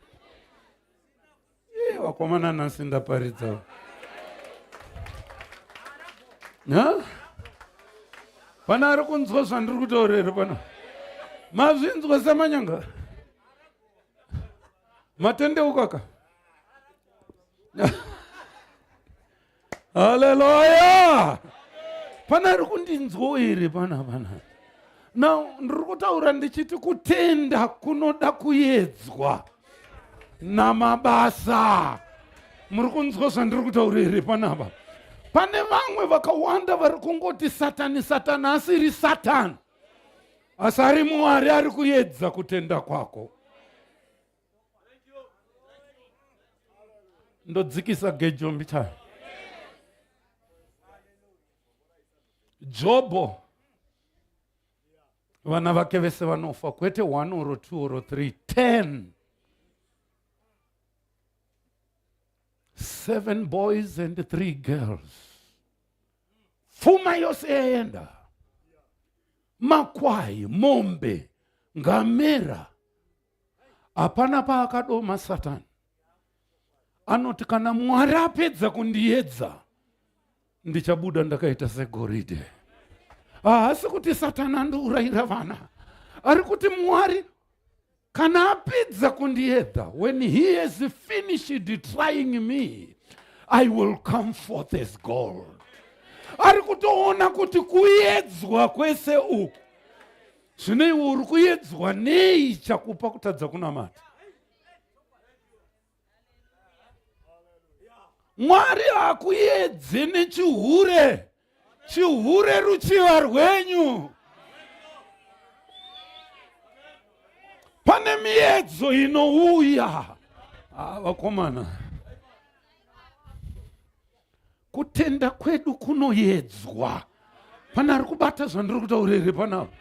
Eh, vakomana nhasi ndaparidza. Pana ari kunzwa zvandiri kutaura here pana? Mazvinzwa samanyanga? Matendeuka ka? Haleluya! Pana ari kundinzwa here pana pana? Now ndiri kutaura ndichiti kutenda kunoda kuyedzwa namabasa. Muri kunzwa zvandiri kutaura here panapa? Pane vamwe vakawanda vari kungoti satani satani asiri satani, asi ari Mwari ari kuyedza kutenda kwako. Ndodzikisa gejo mbichana. Jobho vana vake vese vanofa, kwete 1 or 2 or 3, 10. 7 boys and 3 girls. Pfuma yose yaenda, makwai, mombe, ngamera. Hapana paakadoma Satani. Anoti kana Mwari apedza kundiedza ndichabuda ndakaita segoridhe. Haasi kuti Satani andiurayira vana, ari kuti Mwari kana apedza kundiedza, when he has finished trying me, I will come forth as gold. Ari kutoona kuti kuedzwa kwese uku, zvino iwe uri kuedzwa nei chakupa kutadza kunamata? Mwari haakuyedze nechihure, chihure ruchiva rwenyu. Pane miedzo inouya. Ah, vakomana, kutenda kwedu kunoyedzwa. Pana ari kubata zvandiri kutaura here panapa?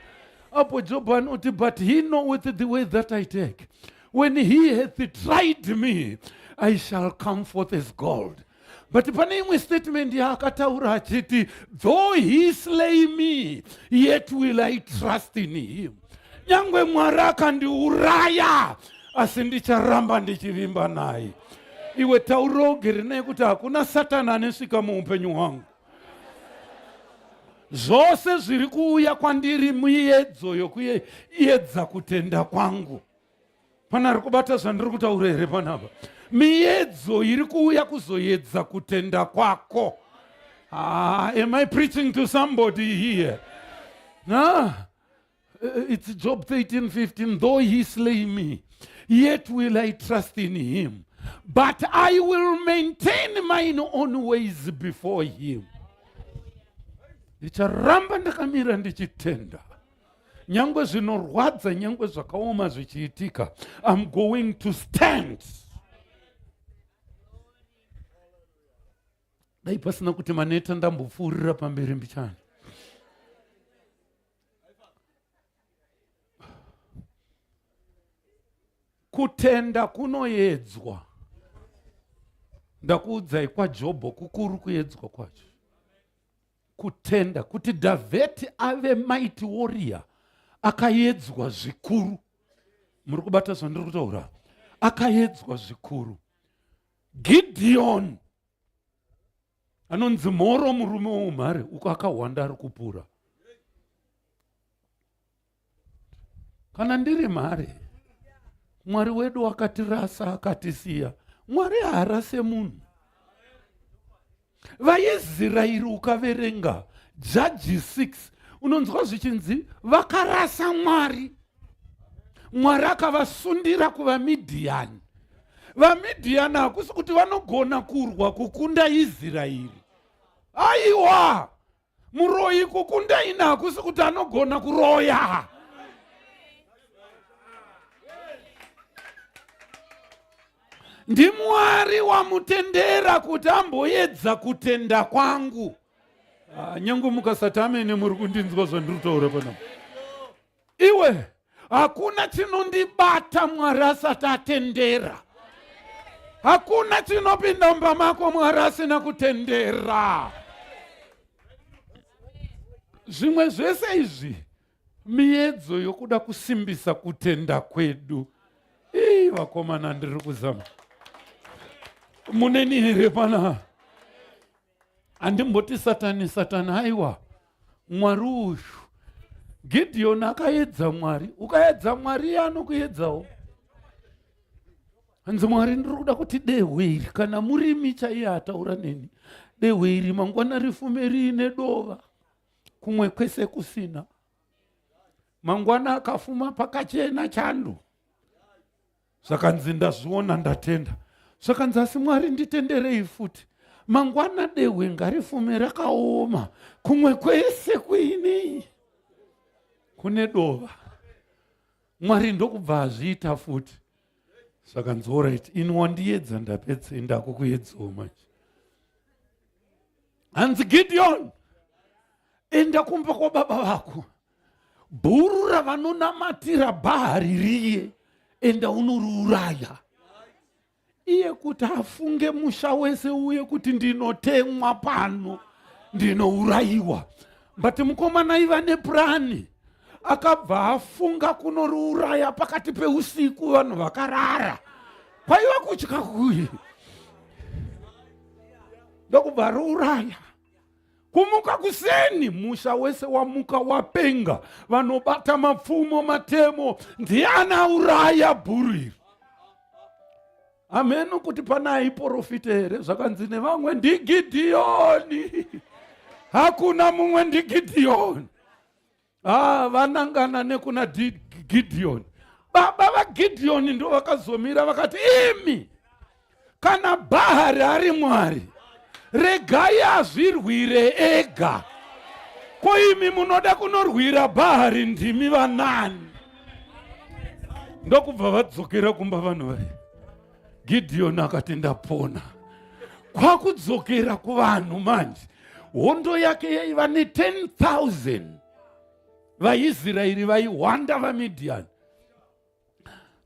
Apo Jobho anoti, but he knoweth the way that I take. When he hath tried me, I shall come forth as gold. But pane imwe statement yaakataura achiti, though he slay me, yet will I trust in him. Nyangwe Mwari akandiuraya, asi ndicharamba ndichivimba naye. Iwe taura ugere naye kuti hakuna Satani anesvika muupenyu hwangu. Zvose zviri kuuya kwandiri miedzo yokuedza kutenda kwangu. Pana ari kubata zvandiri kutaura here panapa? Miedzo iri kuuya kuzoedza kutenda kwako. Ah, am I preaching to somebody here? Ah, it's Job 13:15. Though he slay me, yet will I trust in him. But I will maintain mine own ways before him. Ndicharamba ndakamira ndichitenda. Nyangwe zvinorwadza, nyangwe zvakaoma zvichiitika, I'm going to stand. Dai pasina kuti maneta ndambopfuurira pamberi mbichana. Kutenda kunoedzwa. Ndakuudzai kwaJobho kukuru kuedzwa kwacho. Kutenda kuti Dhavheti ave mighty warrior akaedzwa zvikuru. Muri kubata zvandiri kutaura? Akaedzwa zvikuru. Gideon anonzi mhoro murume weumhare uko akahwanda ari kupura. Kana ndiri mhare, Mwari wedu akatirasa akatisiya. Mwari haarase munhu. VaIsraeri ukaverenga Judges 6 unonzwa zvichinzi vakarasa Mwari. Mwari akavasundira kuvaMidhiyani. VaMidhiyani hakusi kuti vanogona kurwa kukunda Israeri. Aiwa, muroyi kukunda ini hakusi kuti anogona kuroya. NdiMwari wamutendera kuti amboedza kutenda kwangu. Ah, nyange mukasati amene muri kundinzwa zvandiri kutaura panapa. Iwe hakuna chinondibata Mwari asati atendera. Hakuna chinopinda mumba mako Mwari asina kutendera. Zvimwe zvese izvi miedzo yokuda kusimbisa kutenda kwedu. Ii vakomana ndiri kuzama. Muneni here pana? Handimboti satani satani aiwa. Mwari uyu Gideon akaedza Mwari. Ukaedza Mwari iye anokuedzawo. Hanzi Mwari ndiri kuda kuti dehwe iri kana murimi chaiye ataura neni. Dehwe iri mangwana rifume riine dova kumwe kwese kusina. Mangwana akafuma pakachena chando. Zvakanzi ndazviona ndatenda. Zvakanzi asi Mwari nditenderei futi. Mangwana dehwe ngarifume rakaoma kumwe kwese kuinei kune dova. Mwari ndokubva azviita futi. Zvakanzi alright ini wandiedza ndapedza ndakukuedzawo manje. Hanzi Gideon enda kumba kwababa vako bhuru ravanonamatira bhahari riye enda unoriuraya iye kuti afunge musha wese uye kuti ndinotemwa pano ndinourayiwa but mukomana iva nepurani akabva afunga kunoriuraya pakati peusiku vanhu vakarara kwaiva kutya kuyi ndokubva riuraya Kumuka kuseni musha wese wamuka wapenga, vanobata mapfumo matemo, ndiani auraya bhuru iri? Hameno kuti pana aiporofita here, zvakanzi nevamwe ndiGidhiyoni, hakuna mumwe ndiGidhiyoni. Ah, vanangana nekuna Gideon. Baba vaGideon ndo vakazomira vakati imi kana Bhahari ari Mwari regai azvirwire ega. Ko imi munoda kunorwira Bhahari ndimi vanani? Ndokubva vadzokera kumba vanhu vaye. Gideon akati ndapona. Kwakudzokera kuvanhu manje. Hondo yake yaiva ne 10,000 vaIsraeri vaihwanda vaMidhiani.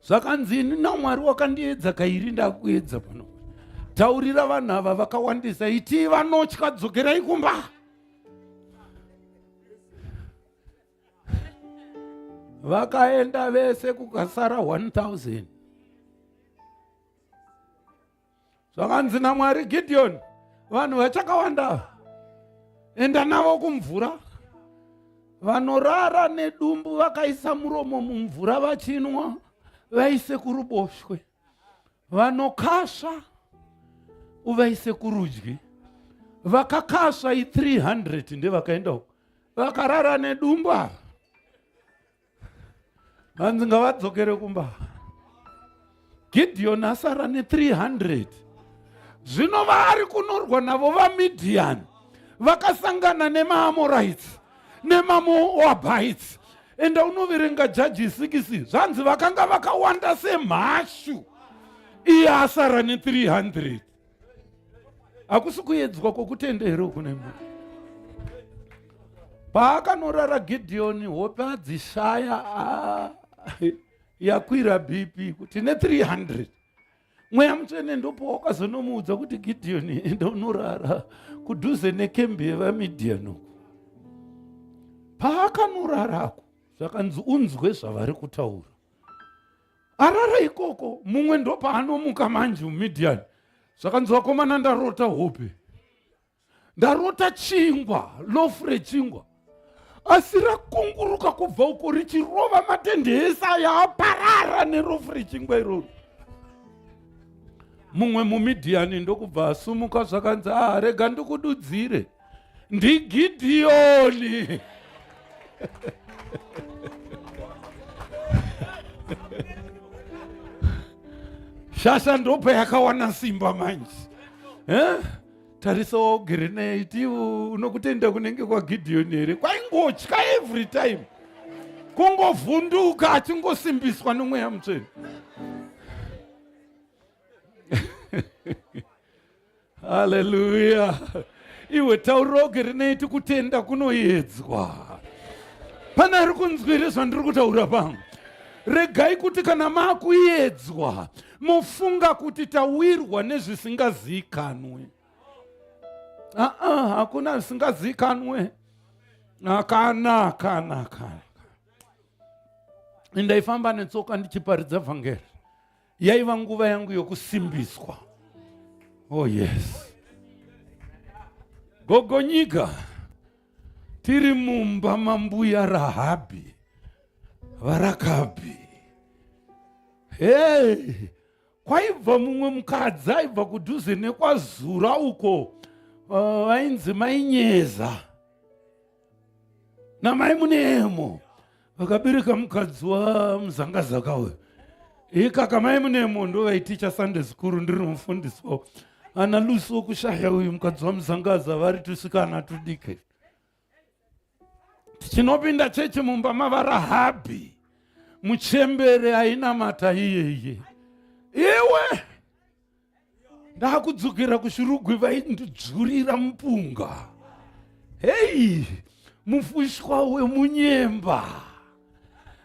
Zvakanzi ini naMwari wakandiedza kairi ndakuedza pano. Taurira vanhu ava vakawandisa itii vanotya dzokerai kumba. Vakaenda vese kukasara 1000. Zvakanzi naMwari Gideon, vanhu vachakawanda enda navo kumvura. Vanorara nedumbu vakaisa muromo mumvura vachinwa, vaise kuruboshwe. Vanokasva uvaise kurudyi. Vakakasva i300 ndevakaenda uko. Vakarara nedumbu ava. Hanzi ngavadzokere kumba. Gideon asara ne300. Zvino vaari kunorwa navo vaMidhiani vakasangana nemaAmorites nemaMoabites. Enda unoverenga Jaji 6 zvanzi vakanga vakawanda semhashu, iye asara ne300. Hakusi kuedzwa kwokutenda here uku nemi? Paakanorara Gideon hope adzishaya yakwira BP kuti ne 300. Mweya Mutsvene ndopo wakazonomuudza kuti Gideon enda unorara kudhuze nekembi yevaMidian uku. Paakanorarako zvakanzi unzwe zvavari kutaura. Arara ikoko mumwe ndopaanomuka manje muMidian. Zvakanzi vakomana ndarota hope. Ndarota chingwa, lofu rechingwa. Asi rakunguruka kubva uko richirova matende ese aya aparara nerofu rechingwa iroro. Mumwe muMidhiani ndokubva asumuka zvakanzi ah, rega ndikududzire. NdiGidhiyoni. Shasha ndopa yakawana simba manje. Eh? Tarisa waugere naye iti unokutenda kunenge kwaGideon here? Kwaingotya every time. Kungovhunduka achingosimbiswa nomweya mutsvene. Haleluya. Iwe tauroge rinei kutenda kunoyedzwa. Pana ari kunzwire zvandiri kutaura pangu. Regai kuti kana makuyedzwa mofunga kuti tawirwa nezvisingazikanwe. Aa, hakuna zvisingazikanwe. Kana kana kana. Ndaifamba netsoka ndichiparidza vhangeri. Yaiva nguva yangu yokusimbiswa. Oh yes. Gogo nyika tiri mumba mambuya Rahabhi vaRakabhi. Hey, kwaibva mumwe mukadzi aibva kudhuze nekwazura uko vainzi Mainyeza namai Munemo vakabereka mukadzi wamuzangazaka uyu. Ikaka mai Munemo ndo vaiticha Sunday school, ndiri mufundisi wavo. Ana Lusi wokushaya uyu mukadzi wamuzangaza vari tusikana tudike. Tichinopinda chechi mumba mavarahabhi, muchembere ainamata iyeye. Iwe ndakudzokera kushurugwi vaindidzurira mupunga. Hei, mufushwa wemunyemba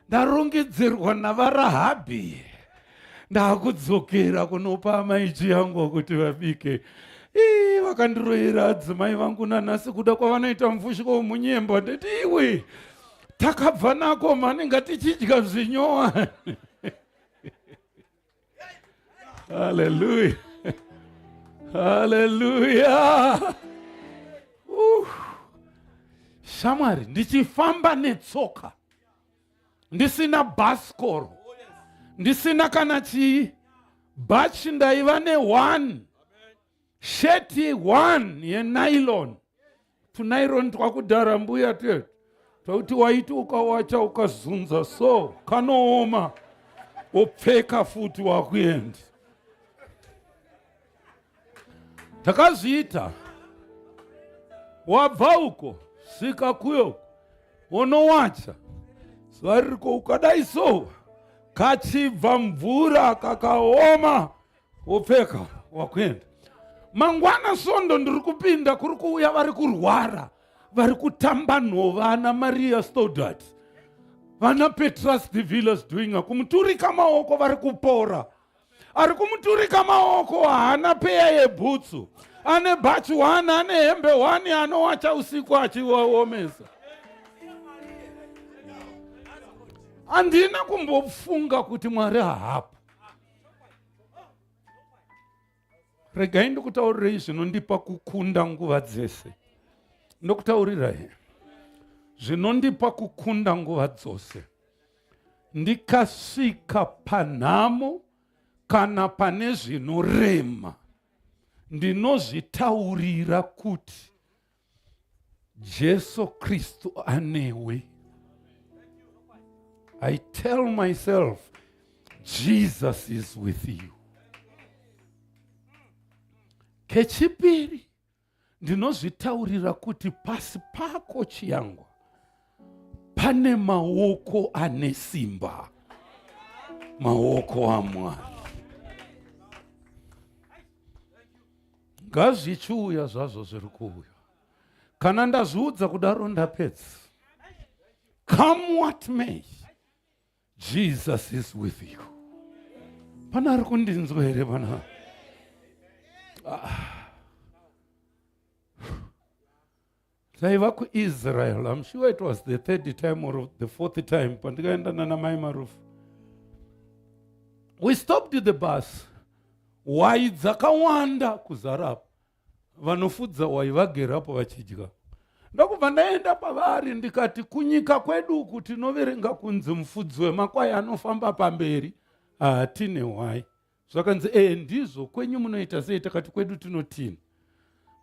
ndarongedzerwa navarahabhi, ndakudzokera kunopa amaichi yangu kuti vabike. Ii, vakandiroyera adzimai vangu nanhasi kuda kwavanoita mufushwa wemunyemba. Nditi iwe takabva nako mhani, ngatichidya zvinyowa. Haleluya. Haleluya. Shamwari, ndichifamba netsoka, ndisina bhasikoro, ndisina kana chii bhachi, ndaiva ne1 sheti 1 yenylon, tunairon twakudhara mbuya twetu twakuti waiti ukawacha ukazunza so kanooma, wopfeka futi wakuenda. Takazviita wabva uko svika kuyo wonowacha zuva ririko ukadai so kachibva mvura kakaoma wopfeka wakuenda. Mangwana svondo ndiri kupinda kuri kuuya vari kurwara vari kutamba nhova, ana Maria Stodart, vana Petrus de Villas Dwinger, kumuturika maoko vari kupora. Ari kumuturika maoko haana peya yebhutsu, ane bhachi 1, ane hembe 1, anowacha usiku achiwaomesa. Handina kumbofunga kuti Mwari haapo. Regai ndikutaurirei zvinondipa kukunda nguva dzese. Ndokutaurirai zvinondipa kukunda nguva dzose. Ndikasvika panhamo kana pane zvinorema, ndinozvitaurira kuti Jesu Kristu anewe. I tell myself Jesus is with you. Kechipiri, ndinozvitaurira kuti pasi pako Chiyangwa pane maoko ane simba, maoko aMwari. Ngazvichiuya zvazvo zviri kuuya. Kana ndazviudza kudaro ndapedza. Come what may, Jesus is with you. Pana ari kundinzwa here pana? Ah. Taiva kuIsrael, I'm sure it was the third time or the fourth time pandikaenda nana mai Marufu. We stopped the bus. Hwai dzakawanda kuzara apo. Vanofudza hwai vagere apo vachidya. Ndokubva ndaenda pavari ndikati, kunyika kwedu uku tinoverenga kunzi mufudzi wemakwai anofamba pamberi, hatine hwai. Zvakanzi ee ndizvo, kwenyu munoita sei? Takati kwedu tinotina.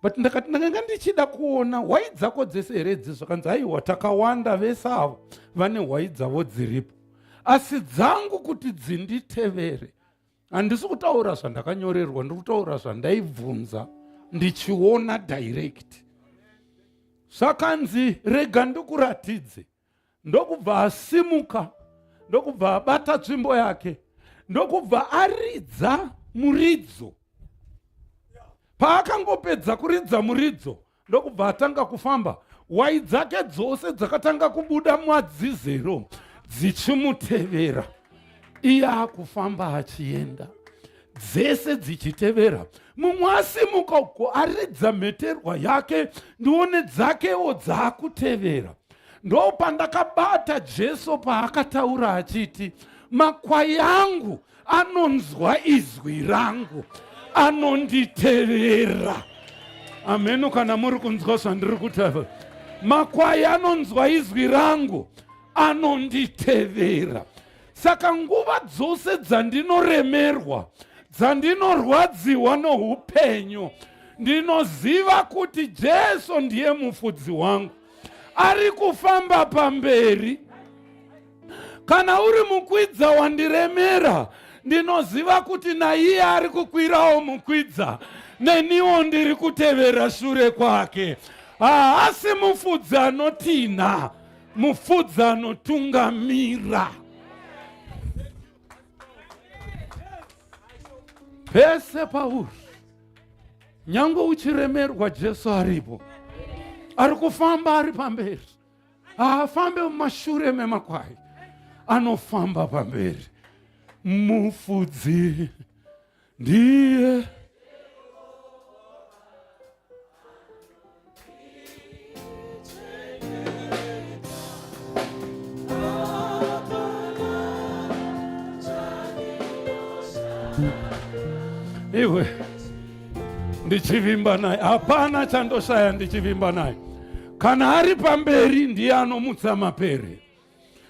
But ndakati ndakanga ndichida kuona hwai dzako dzese here idzi. Zvakanzi aiwa, takawanda, vese avo vane hwai dzavo dziripo. Asi dzangu kuti dzinditevere. Handisi kutaura zvandakanyorerwa, ndiri kutaura zvandaibvunza ndichiona direct. Zvakanzi rega ndikuratidze. Ndokubva asimuka, ndokubva abata tsvimbo yake, ndokubva aridza muridzo. Paakangopedza kuridza muridzo, ndokubva atanga kufamba. Hwai dzake dzose dzakatanga kubuda madzizero dzichimutevera. Iye akufamba achienda, dzese dzichitevera. Mumwe asimuka uko aridza mheterwa yake, ndione dzakewo dzaakutevera. Ndopandakabata Jesu paakataura achiti, makwai angu anonzwa izwi rangu, anonditevera. Ameno kana muri kunzwa zvandiri kutaura. Makwai anonzwa izwi rangu, anonditevera. Saka nguva dzose dzandinoremerwa, dzandinorwadziwa noupenyu, ndinoziva kuti Jesu ndiye mufudzi wangu, ari kufamba pamberi. Kana uri mukwidza wandiremera, ndinoziva kuti naiye ari kukwirawo mukwidza, neniwo ndiri kutevera shure kwake. Haasi mufudzi anotinha, mufudzi anotungamira. Pese pauri, nyange uchiremerwa, Jesu aripo, ari kufamba ari pamberi. Haafambe mumashure memakwai, anofamba pamberi. Mufudzi ndiye iwe ndichivimba naye, hapana chandoshaya ndichivimba naye. Kana ari pamberi ndiye anomutsa mapere,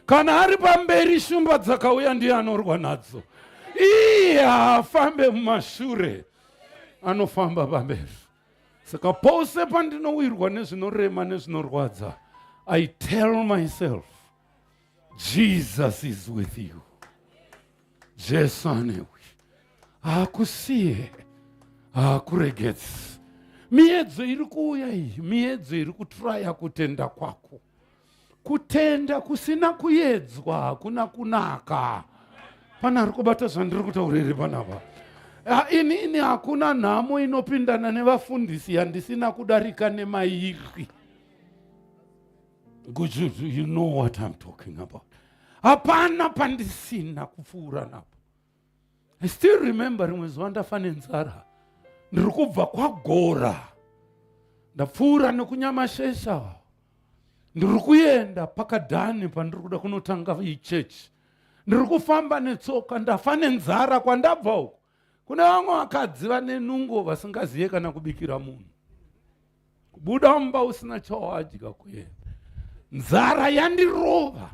kana ari pamberi shumba dzakauya ndiye anorwa nadzo. Iye haafambe mumashure, anofamba pamberi. Saka pose pandinowirwa nezvinorema nezvinorwadza, I tell myself, Jesus is with you. Jesu anewe, haakusiye, haakuregedzi. Miedzo iri kuuya iyi, miedzo iri kutraya kutenda kwako. Kutenda kusina kuyedzwa hakuna kunaka. Pana ari kubata zvandiri kutaura here panapa? Ini hakuna nhamo inopindana nevafundisi yandisina kudarika nemairi. Gujuju, you know what I'm talking about. Hapana pandisina kupfuura napo. I still remember rimwe zuva ndafa nenzara, ndiri kubva kwaGora, ndapfuura nekuNyamashesha, ndiri kuenda pakadhani pandiri kuda kunotanga ichechi. Ndiri kufamba netsoka, ndafa nenzara kwandabva uko. Kune vamwe vakadzi vane nungo vasingaziye kana kubikira munhu. Kubuda mumba usina chawadya kuenda. Nzara yandirova.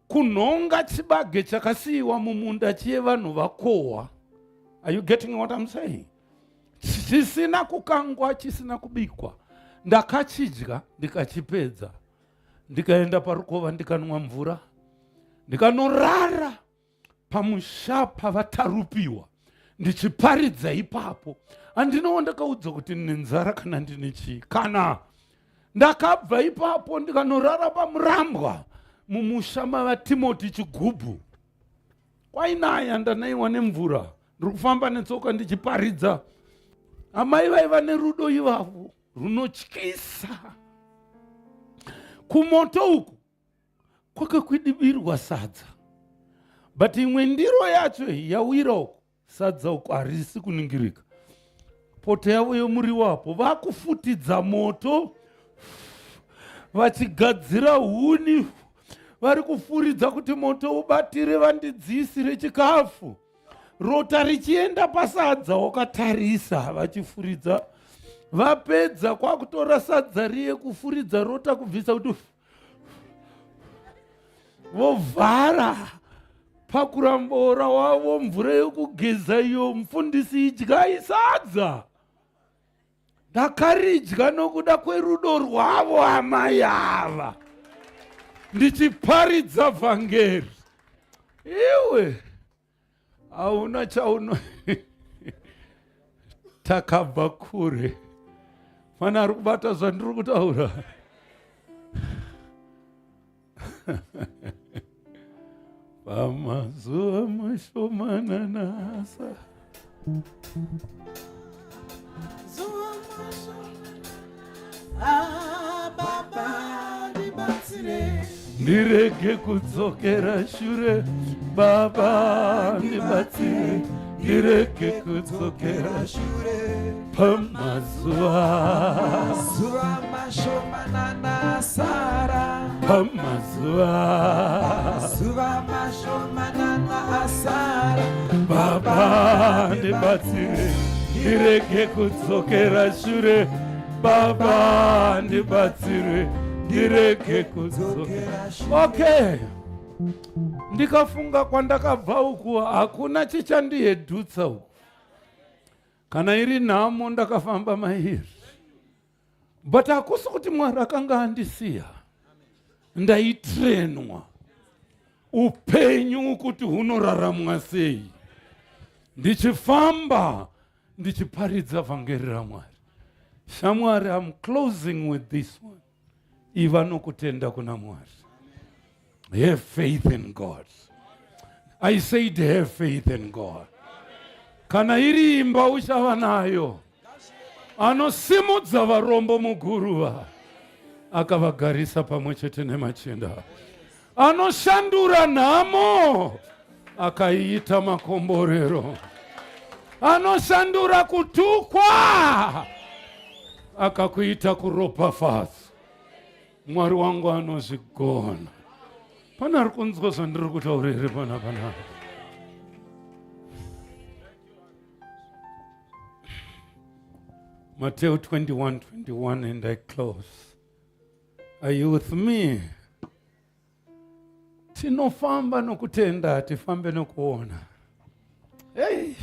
Kunhonga chibage chakasiyiwa mumunda chiye vanhu vakohwa. Are you getting what I'm saying? Chisina kukangwa, chisina kubikwa. Ndakachidya ndikachipedza. Ndikaenda parukova ndikanwa mvura. Ndikanorara pamusha pavatarupiwa ndichiparidza ipapo. Handinowo ndakaudzwa kuti ndine nzara kana ndine chii. Kana ndakabva ipapo ndikanorara pamurambwa mumusha mavaTimoti Chigubhu. Kwainaya, ndanaiwa nemvura, ndiri kufamba netsoka ndichiparidza. Amai vaiva nerudo ivavo runotyisa. Kumoto uku kwakakwidibirwa sadza, but imwe ndiro yacho yawira uko, sadza uko harisi kuningirika. Poto yavo yomuriwo apo, vakufutidza moto vachigadzira huni, vari kufuridza kuti moto ubatire, vandidziisire chikafu. Rota richienda pasadza wakatarisa vachifuridza. Vapedza kwakutora sadza riye kufuridza rota kubvisa kuti vovhara pakurambora wavo mvura yokugeza iyo. Mufundisi, idyai sadza. Ndakaridya nokuda kwerudo rwavo amai ava, ndichiparidza vhangeri. Iwe hauna chauno takabva kure. Fana ari kubata zvandiri kutaura. Pamazuva mashomanana asa Zuva mashomanana ah, Baba ndibatsire ndirege kudzokera shure Baba ndibatsire ndirege kudzokera shure pamazuva zuva mashomanana asara pamazuva zuva mashomanana asara Baba ndibatsire ndirege kudzokera shure Baba ndibatsire ndirege kudzokera okay ndikafunga kwandakabva uku hakuna chichandihedhutsa uku kana iri nhamo ndakafamba mairi but hakusi kuti mwari akanga andisiya ndaitrenwa upenyu kuti hunoraramwa sei ndichifamba ndichiparidza vhangeri ramwari shamwari am closing with this one iva nokutenda kuna mwari have faith in god i said have faith in god kana iri imba uchava nayo anosimudza varombo muguruva akavagarisa pamwe chete nemachinda anoshandura nhamo akaiita makomborero anoshandura kutukwa akakuita kuropafadza mwari wangu anozvigona pane ari kunzwa zvandiri kutaura here pana panapa Mateo 21 21 and I close. Are you with me? Tinofamba nokutenda, hatifambe nokuona. Hey.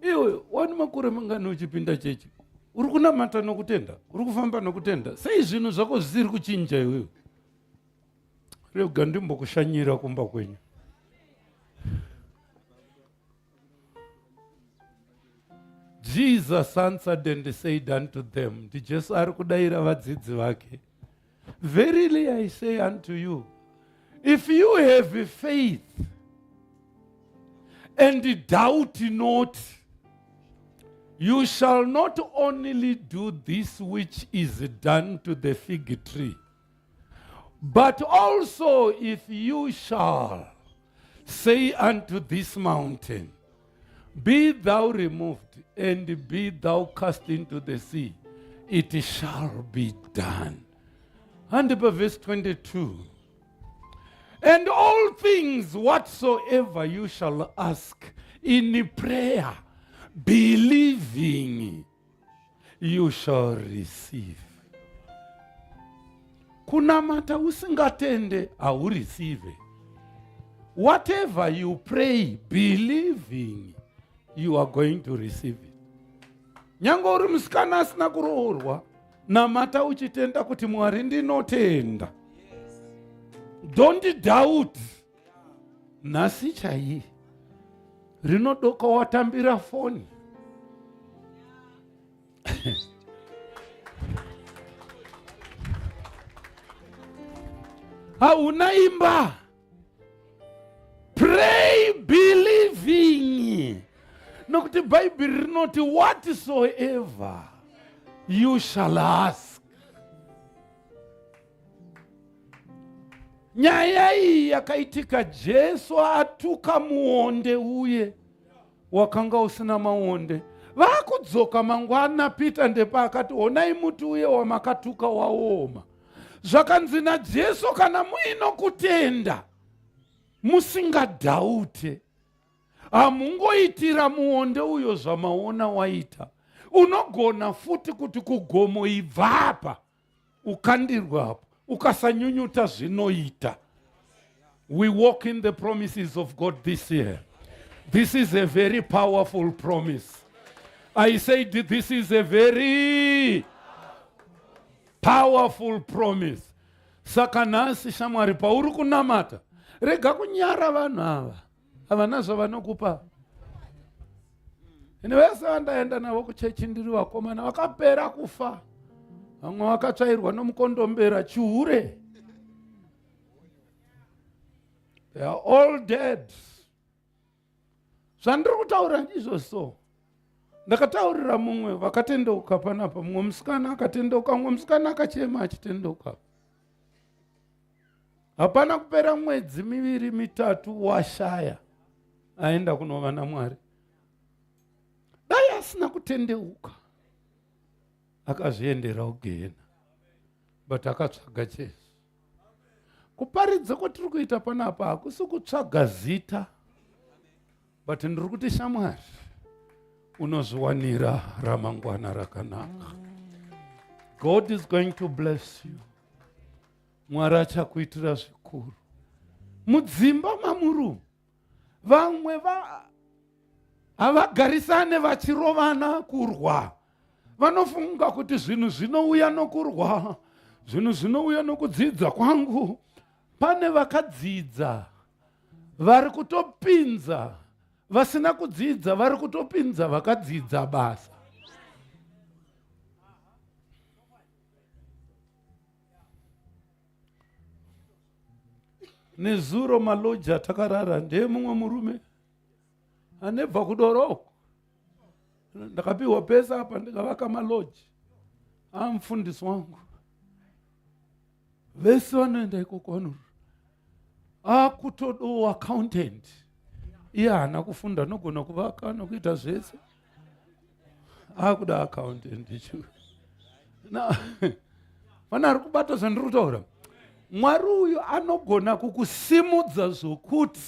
Iwe wani makore mangani uchipinda chechi? Uri kunamata nokutenda, uri kufamba nokutenda. Sei zvinhu zvako zvisiri kuchinja iwewe? Rega ndimbokushanyira kumba kwenyu. Jesus answered and said unto them, ndiJesu ari kudayira vadzidzi vake, Verily I say unto you, if you have faith and doubt not, you shall not only do this which is done to the fig tree, but also if you shall say unto this mountain, Be thou removed and be thou cast into the sea, it shall be done. And verse 22. And all things whatsoever you shall ask in prayer, believing, you shall receive. Kunamata usingatende haureceive. Whatever you pray believing you are going to receive it. Nyange uri musikana asina kuroorwa, namata uchitenda kuti Mwari ndinotenda. Don't doubt. Nhasi chaiye rinodoka watambira foni hauna imba pray believing nokuti bhaibheri rinoti whatsoever you shall ask nyaya iyi yakaitika jesu atuka muonde uye wakanga usina maonde vakudzoka mangwana peter ndepaakati honai muti uye wamakatuka waoma zvakanzi najesu kana muino kutenda musingadhaute hamungoitira muonde uyo zvamaona waita unogona futi kuti kugomo ibvapa ukandirwa apo ukasanyunyuta zvinoita we walk in the promises of god this year this is a very powerful promise i said this is a very powerful promise saka nhasi shamwari pauri kunamata Rega kunyara vanhu ava, havana zvavanokupa. Ine vese vandaenda navo kuchechi ndiri vakomana vakapera kufa, vamwe vakatsvairwa nomukondombera chihure. They are all dead. Zvandiri kutaura ndizvo so. Ndakataurira mumwe vakatendeuka panapa, mumwe musikana akatendeuka, mumwe musikana akachema achitendeuka. Hapana kupera mwedzi miviri mitatu washaya aenda kunova naMwari. Dai asina kutendeuka akazviendera kugehena, but akatsvaga Jesu. Kuparidza kwatiri kuita panapa hakusi kutsvaga zita, but ndiri kuti shamwari, unozviwanira ramangwana rakanaka. God is going to bless you. Mwari achakuitira zvikuru mudzimba mamuri. Vamwe havagarisane vachirovana kurwa, vanofunga kuti zvinhu zvinouya nokurwa, zvinhu zvinouya nokudzidza kwangu. Pane vakadzidza vari kutopinza vasina kudzidza, vari kutopinza vakadzidza basa. Nezuro maloji atakarara ndeye mumwe murume anebva kudoro. Ndakapiwa pesa apa ndikavaka maloji amufundisi wangu. Vese vanoenda ikoko vanorura. Akutodowo accountant. Iye haana kufunda, anogona kuvaka nokuita zvese. Akuda accountant. Na fana ari kubata zvandiri kutaura. Mwari uyu anogona kukusimudza zvokuti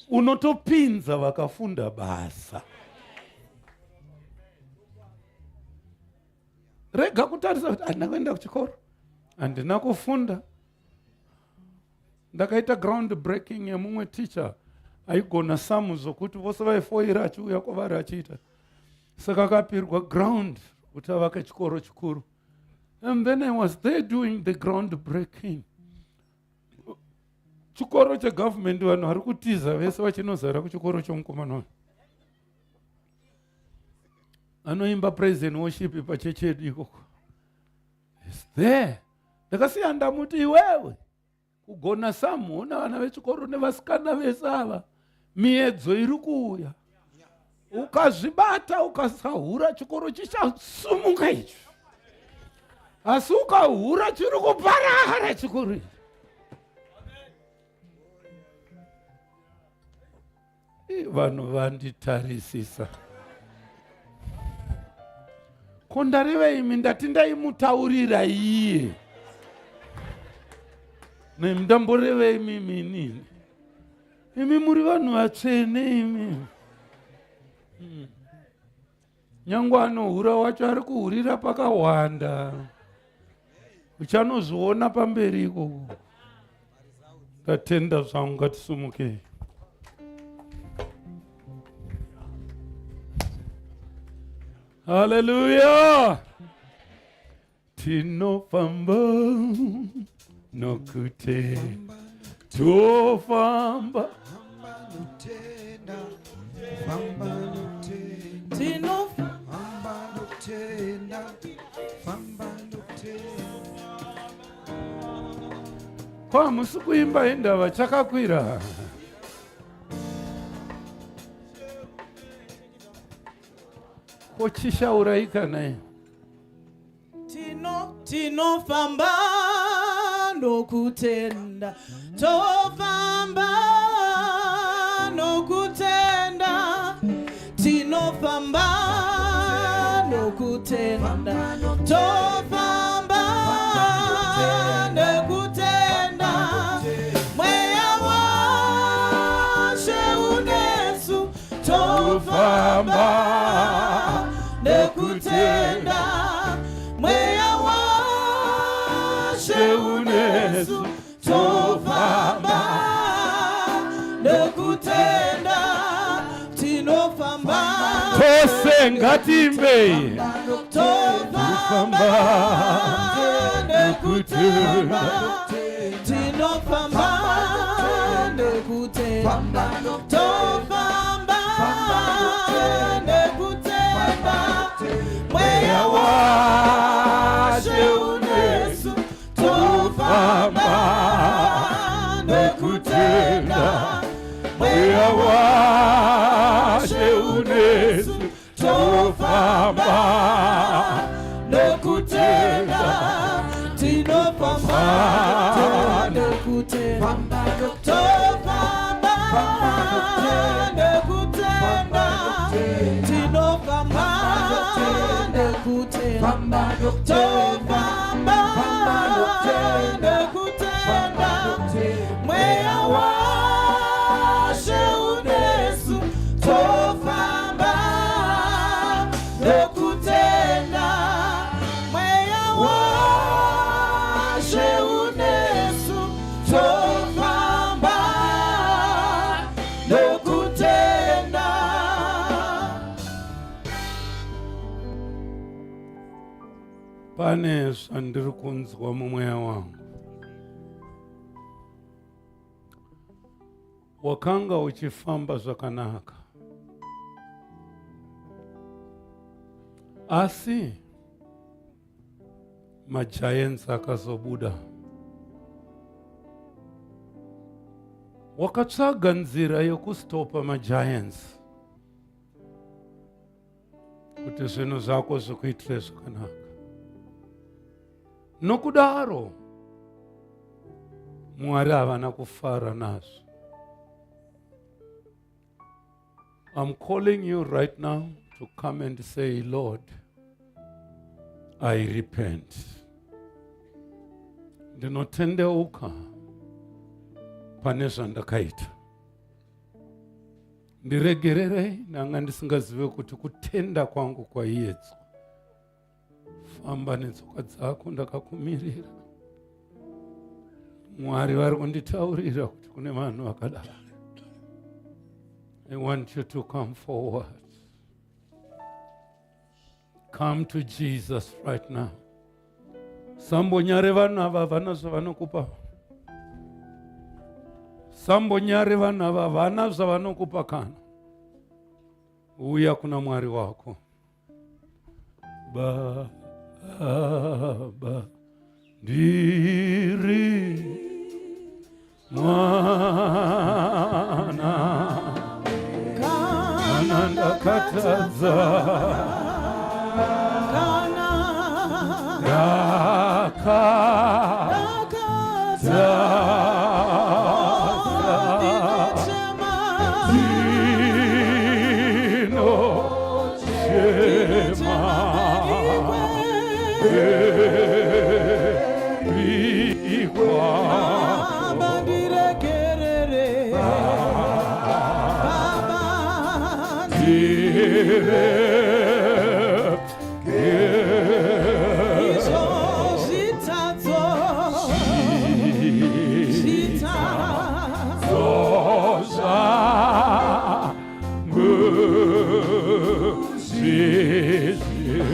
unotopinza vakafunda basa. Rega kutarisa kuti handina kuenda kuchikoro, handina kufunda. Ndakaita ground breaking yemumwe teacher aigona samu zvokuti vose vaifoira achiuya kwavari achiita. Saka akapirwa ground kuti avake chikoro chikuru. And then I was there doing the ground breaking. Chikoro chegovernment vanhu vari kutiza vese vachinozara kuchikoro chomukomana uyu. Anoimba praise and worship pachechi yedu ikoko. It's there. Ndakasiya ndamuti iwewe kugona samu, ona vana vechikoro nevasikana vese ava, miedzo iri kuuya. Ukazvibata ukasahura chikoro chichasumuka icho, asi ukahura chiri kuparara chikoro ichi. Vanhu vanditarisisa. Ko ndareva imi, ndati ndaimutaurira iye. Nemi ndamboreva imi inini. Imi muri vanhu vatsvene imi. Nyangwe anohura wacho ari kuhurira pakawanda. Uchanozviona pamberi ikoko. Ndatenda zvangu, ngatisumukei. Hallelujah. Tinofamba nokutenda, tofamba kwa musi kuimba indava chakakwira. Kochishaura kana Tinofamba nokutenda, tofamba nokutenda, tinofamba nokutenda, tofamba nokutenda. Mweya waShe unesu, tofamba nekutenda. Mweya waShe unesu, tofamba nekutenda, tinofamba tose ngatiimbei. Tofamba nekutenda, tinofamba Famba tofamba nekutenda mweya washe unesu tofamba nekutenda mweya washe unesu tofamba nekutenda tinofamba nekutenda tofamba nekutenda tinofamba nekutenda tofamba nekutenda mweya washe unesu tofamba nekutenda mweya washe unesu tofamba nekutenda. Pane zvandiri kunzwa mumweya wangu. Wakanga uchifamba zvakanaka, asi magiants akazobuda. Wakatsvaga nzira yekustopa magiants kuti zvinhu zvako zvikuitire zvakanaka. Nokudaro Mwari havana kufara nazvo. I'm calling you right now to come and say, Lord, I repent. Ndinotendeuka pane zvandakaita. Ndiregererei, ndanga ndisingazive kuti kutenda kwangu kwaiedzwa. Famba netsoka dzako, ndakakumirira. Mwari vari kunditaurira kuti kune vanhu vakadaro. I want you to come forward. Come to Jesus right now. Sambonyare vanhu ava havana zvavanokupa. Sambonyare vanhu ava havana zvavanokupa kana. Uya kuna Mwari wako. Baba ndiri mwana kana ndakatadza kana ndakatadza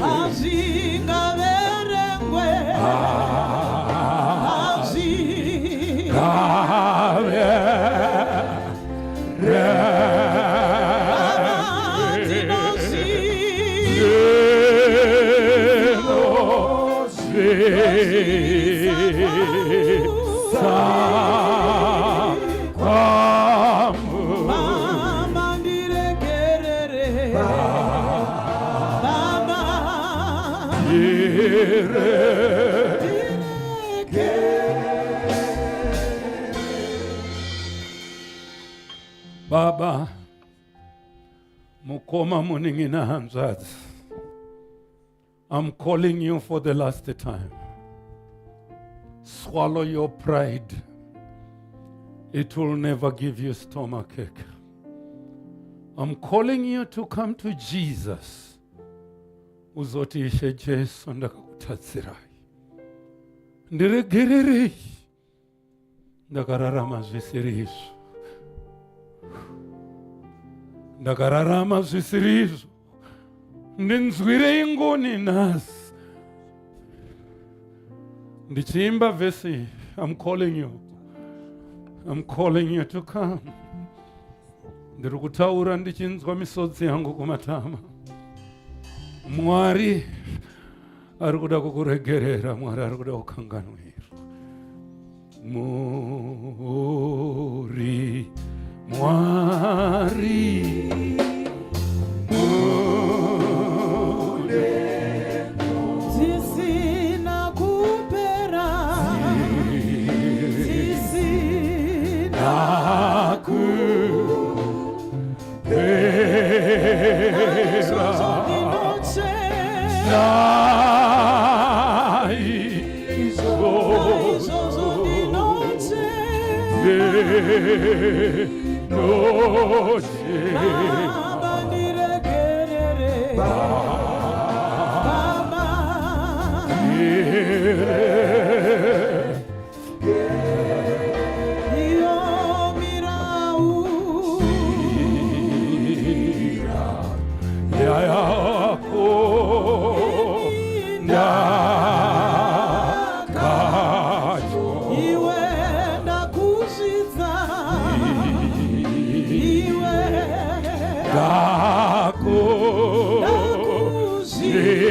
Hazvingaverengwe, hazvi Mama ndiregerere Baba Baba mukoma munin'ina hanzvadzi, I'm calling you for the last time. Swallow your pride. It will never give you stomachache. I'm calling you to come to Jesus. Uzoti Ishe Jesu ndakakutadzirai. Ndiregererei. Ndakararama zvisiri izvo. Ndakararama zvisiri izvo. Ndinzwirei ngoni nhasi. Ndichiimba vhesi, I'm calling you. I'm calling you to come. Ndiri kutaura ndichinzwa misodzi yangu kumatama. Mwari ari kuda kukuregerera, Mwari ari kuda kukanganwira. Muri Mwari Dzisina kupera, dzisina kupera ndinochema, naizvozvo ndinochema. Baba ndiregerere, Baba. Iyo mirau Yako ndakacho iwe ndakuzvidza iwe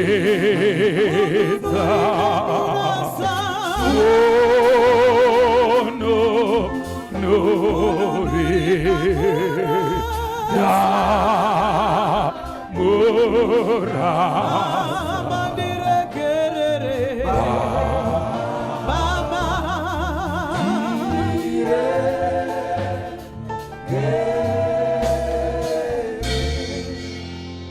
ndakuzvidza ndakuzvidza no nori damura Baba ndiregerere Baba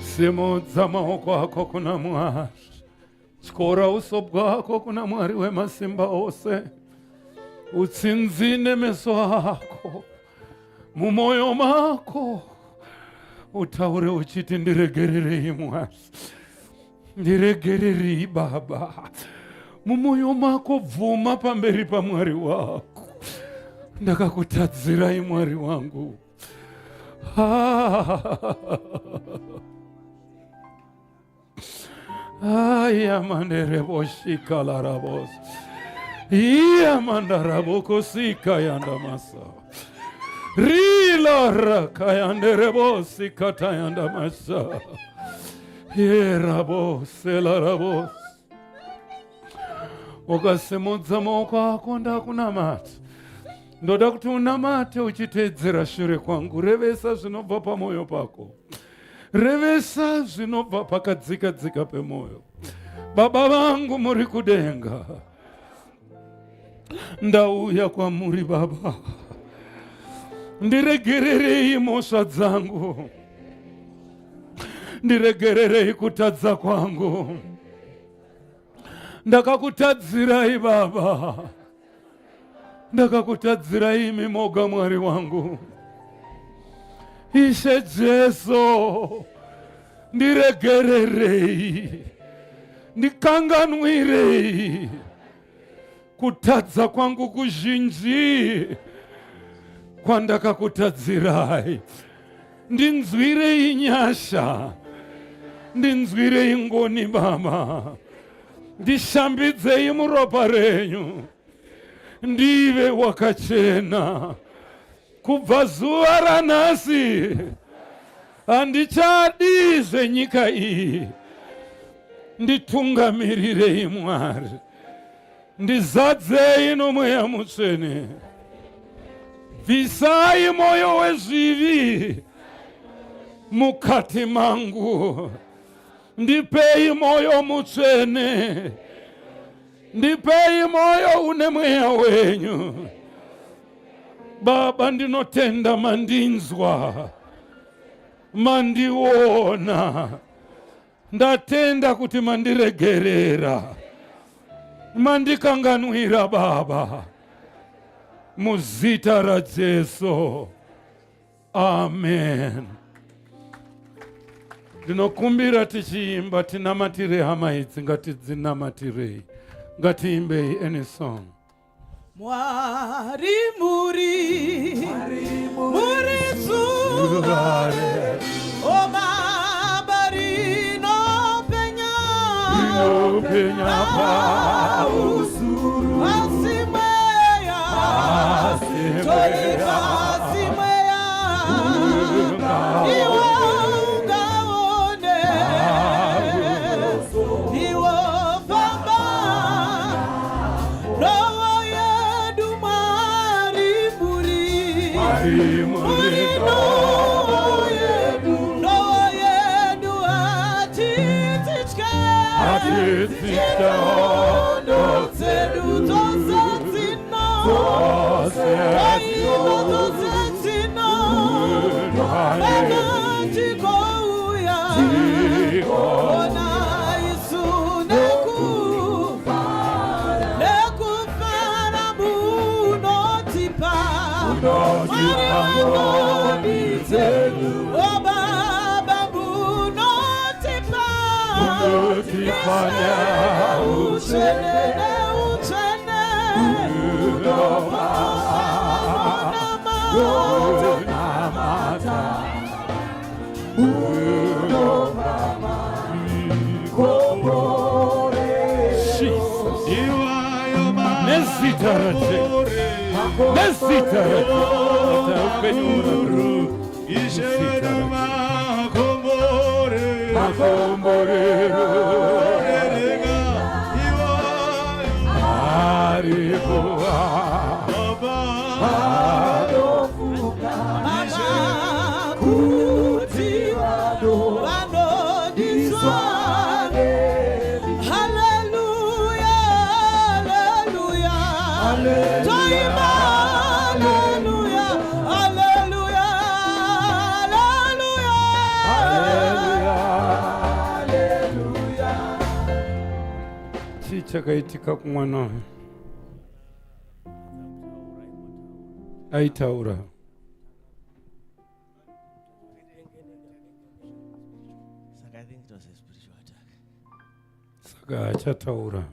Simudza maoko ako kuna Mwari, tyora uso bwako kuna Mwari wemasimba ose, utsinzine meso ako mumwoyo mako, utaure uchiti ndiregererei Mwari, ndiregererei Baba. Mumwoyo mako bvuma pamberi paMwari wako, ndakakutadzirai Mwari wangu. Ayamandereboshikalarabos. Iyamandarabokosika-yandamasa. Rilarakayanderebosikatayandamasa. Yeraboselarabos. Ukasimudza maoko ako ndakunamata. Ndoda kuti unamate uchiteedzera shure kwangu. Revesa zvinobva pamwoyo pako. Revesa zvinobva pakadzika dzika pemwoyo. Baba vangu muri kudenga, ndauya kwamuri Baba, ndiregererei mhosva dzangu, ndiregererei kutadza kwangu. Ndakakutadzirai Baba, ndakakutadzirai imi moga Mwari wangu. Ishe Jesu, ndiregererei, ndikanganwirei kutadza kwangu kuzhinji kwandakakutadzirai. Ndinzwirei nyasha, ndinzwirei ngoni Baba, ndishambidzei muropa renyu, ndive wakachena. Kubva zuva ranhasi handichadi zvenyika iyi. Nditungamirirei Mwari, ndizadzei nomweya mutsvene, bvisai mwoyo wezvivi mukati mangu, ndipei mwoyo mutsvene, ndipei mwoyo une mweya wenyu. Baba, ndinotenda mandinzwa, mandiona. Ndatenda kuti mandiregerera, mandikanganwira Baba, muzita raJesu, amen. Ndinokumbira tichiimba tinamatire hama idzi, ngatidzinamatire, ngatiimbei any song. Mwari muri zuva, o Baba, rinopenya rinopenya pausuru, asi mweya Asi tori mweya. pasi mweya. Atidzidza hondo dzedu dzose dzino Aiwa dzose dzino Baba tigouya Ona isu nekufara nekufara munotipa Mwari wengoni dzedu O Baba munotipa Munotipa Utsvene neutsvene Unonamata Jesus. Iwayo Nezita raJesu. Nezita raJesu. Upenyu makuru Ishe wedu makombore makomborero Rerenga iwayo aripo Baba Baba kuti vanodiswa Haleluya, haleluya. Toimba haleluya, haleluya, haleluya. Chii chakaitika kumwana uyu? Aitaura. Saka I think it was a spiritual attack. Saka achataura.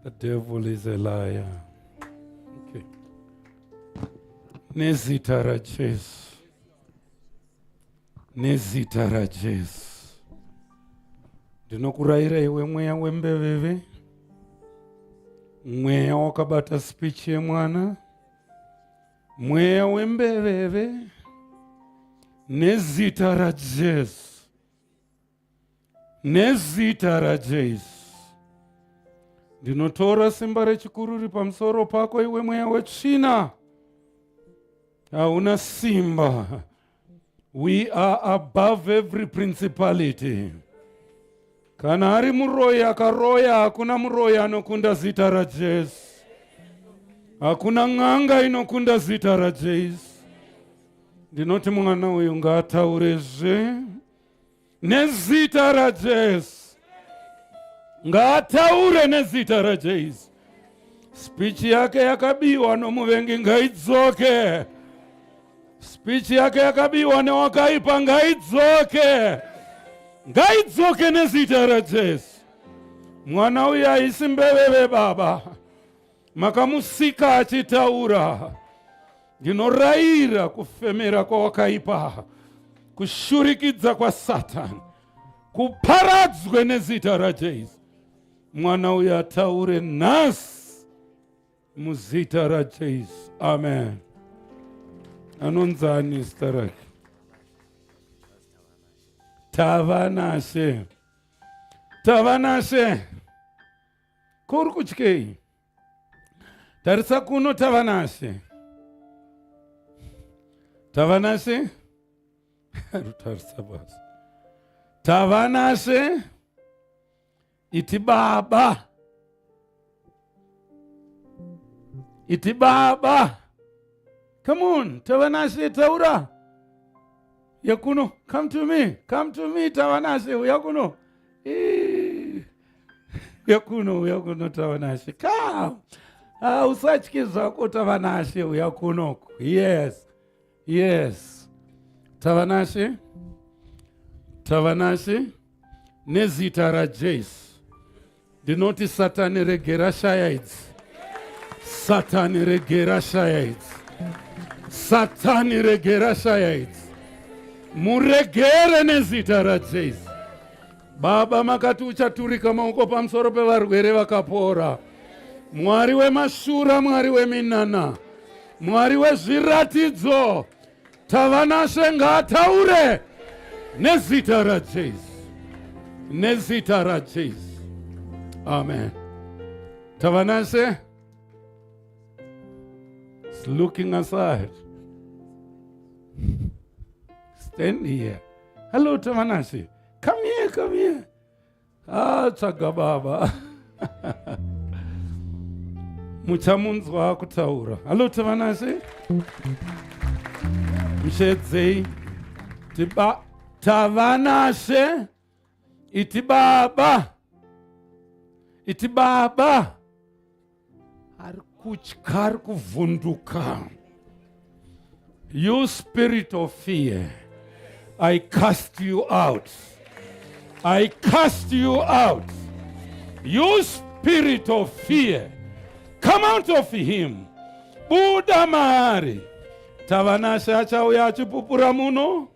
The devil is a liar. Okay. Nezita raJesu. Nezita raJesu. Ndinokurayira iwe mweya wembeveve. Mweya wakabata speech yemwana. Mweya wembeveve. Nezita raJesu. Nezita raJesu. Ndinotora simba rechikururi pamusoro pako iwe mweya wetsvina. Hauna simba. We are above every principality. Kana ari muroyi akaroya, hakuna muroyi anokunda zita raJesu. Hakuna n'anga inokunda zita raJesu. Ndinoti mwana uyu ngaataurezve nezita raJesu. Ngaataure nezita raJesu. Speech yake yakabiwa nomuvengi ngaidzoke. Speech yake yakabiwa newakaipa ngaidzoke. Ngaidzoke nezita raJesu. Mwana uyu haisi mbeveve baba. Makamusika achitaura. Ndinorayira kufemera kwawakaipa, kushurikidza kwaSatani, kuparadzwe nezita raJesu. Mwana uyu ataure nhasi muzita raJesu. Amen. Anonzani zita rake? Tavanashe. Tavanashe. Kuri kutyei? Tarisa kuno Tavanashe. Tavanashe. Rutarisa basi. Tavanashe. Iti baba. Iti baba. Come on, Tavanashe taura. Yakuno, come to me. Come to me Tavanashe, uya kuno. Ii. Uya kuno, uya kuno Tavanashe. Come. Ah, usatye zvako Tavanashe, uya kuno. Yes. Yes. Tavanashe. Tavanashe nezita raJesu. Ndinoti Satani regera shaya idzi. Satani regera shaya idzi. Satani regera shaya idzi. Muregere nezita raJesu. Baba makati uchaturika maoko pamusoro pevarwere vakapora. Mwari wemashura, Mwari weminana, Mwari wezviratidzo, Tavanashe ngaataure nezita raJesu. Nezita raJesu. Amen. Tavanashe is looking aside. Stand here. Hello, Tavanashe. Come. Come here. Ah, tsvaga baba. Muchamunzwa akutaura. Hallo Tavanashe. Mushedzei. Tiba Tavanashe. Iti baba. Iti baba. Ari kutya, ari kuvhunduka. You spirit of fear, I cast you out. I cast you out. You spirit of fear, come out of him. Buda maari. Tavanashe achauya achipupura muno,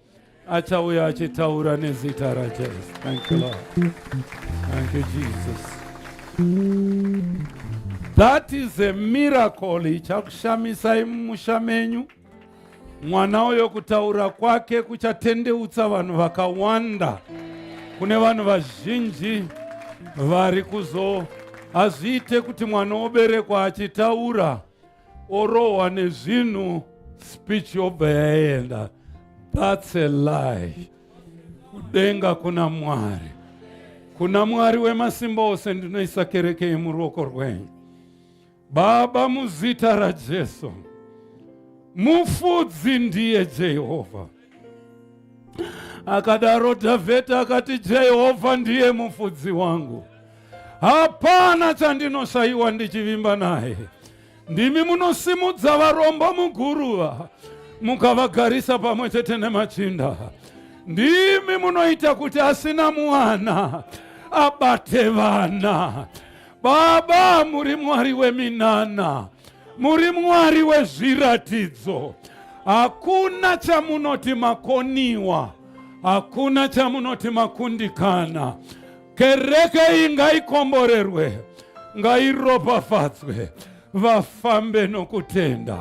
achauya achitaura nezita raJesu. Thank you, Lord. Thank you, Jesus. That is a miracle ichakushamisai mumusha menyu. Mwana uyo kutaura kwake kuchatendeutsa vanhu vakawanda. Kune vanhu vazhinji vari kuzo hazviite kuti mwana oberekwa achitaura orohwa nezvinhu speech yobva yaenda. That's a lie. Kudenga kuna Mwari. Kuna Mwari wemasimba ose ndinoisa kereke yemuruoko rwenyu. Baba, muzita raJesu, mufudzi ndiye Jehovha. Akadaro Dhavhidhi akati, Jehovha ndiye mufudzi wangu, hapana chandinoshayiwa ndichivimba naye. Ndimi munosimudza varombo muguruva mukavagarisa pamwe chete nemachinda. Ndimi munoita kuti asina mwana abate vana. Baba, muri Mwari weminana, muri Mwari wezviratidzo. Hakuna chamunoti makoniwa, hakuna chamunoti makundikana. Kereke iyi ngaikomborerwe, ngairopafadzwe, vafambe nokutenda.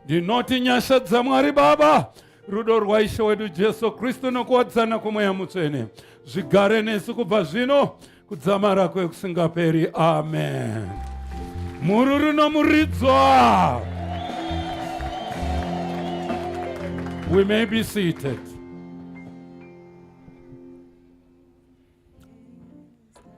Ndinoti nyasha dzaMwari Baba, rudo rwaIshe wedu Jesu Kristu nokuwadzana kwoMweya Mutsvene zvigare nesu kubva zvino kudzamara kwekusingaperi. Amen. Mhururu nomuridzwa. We may be seated.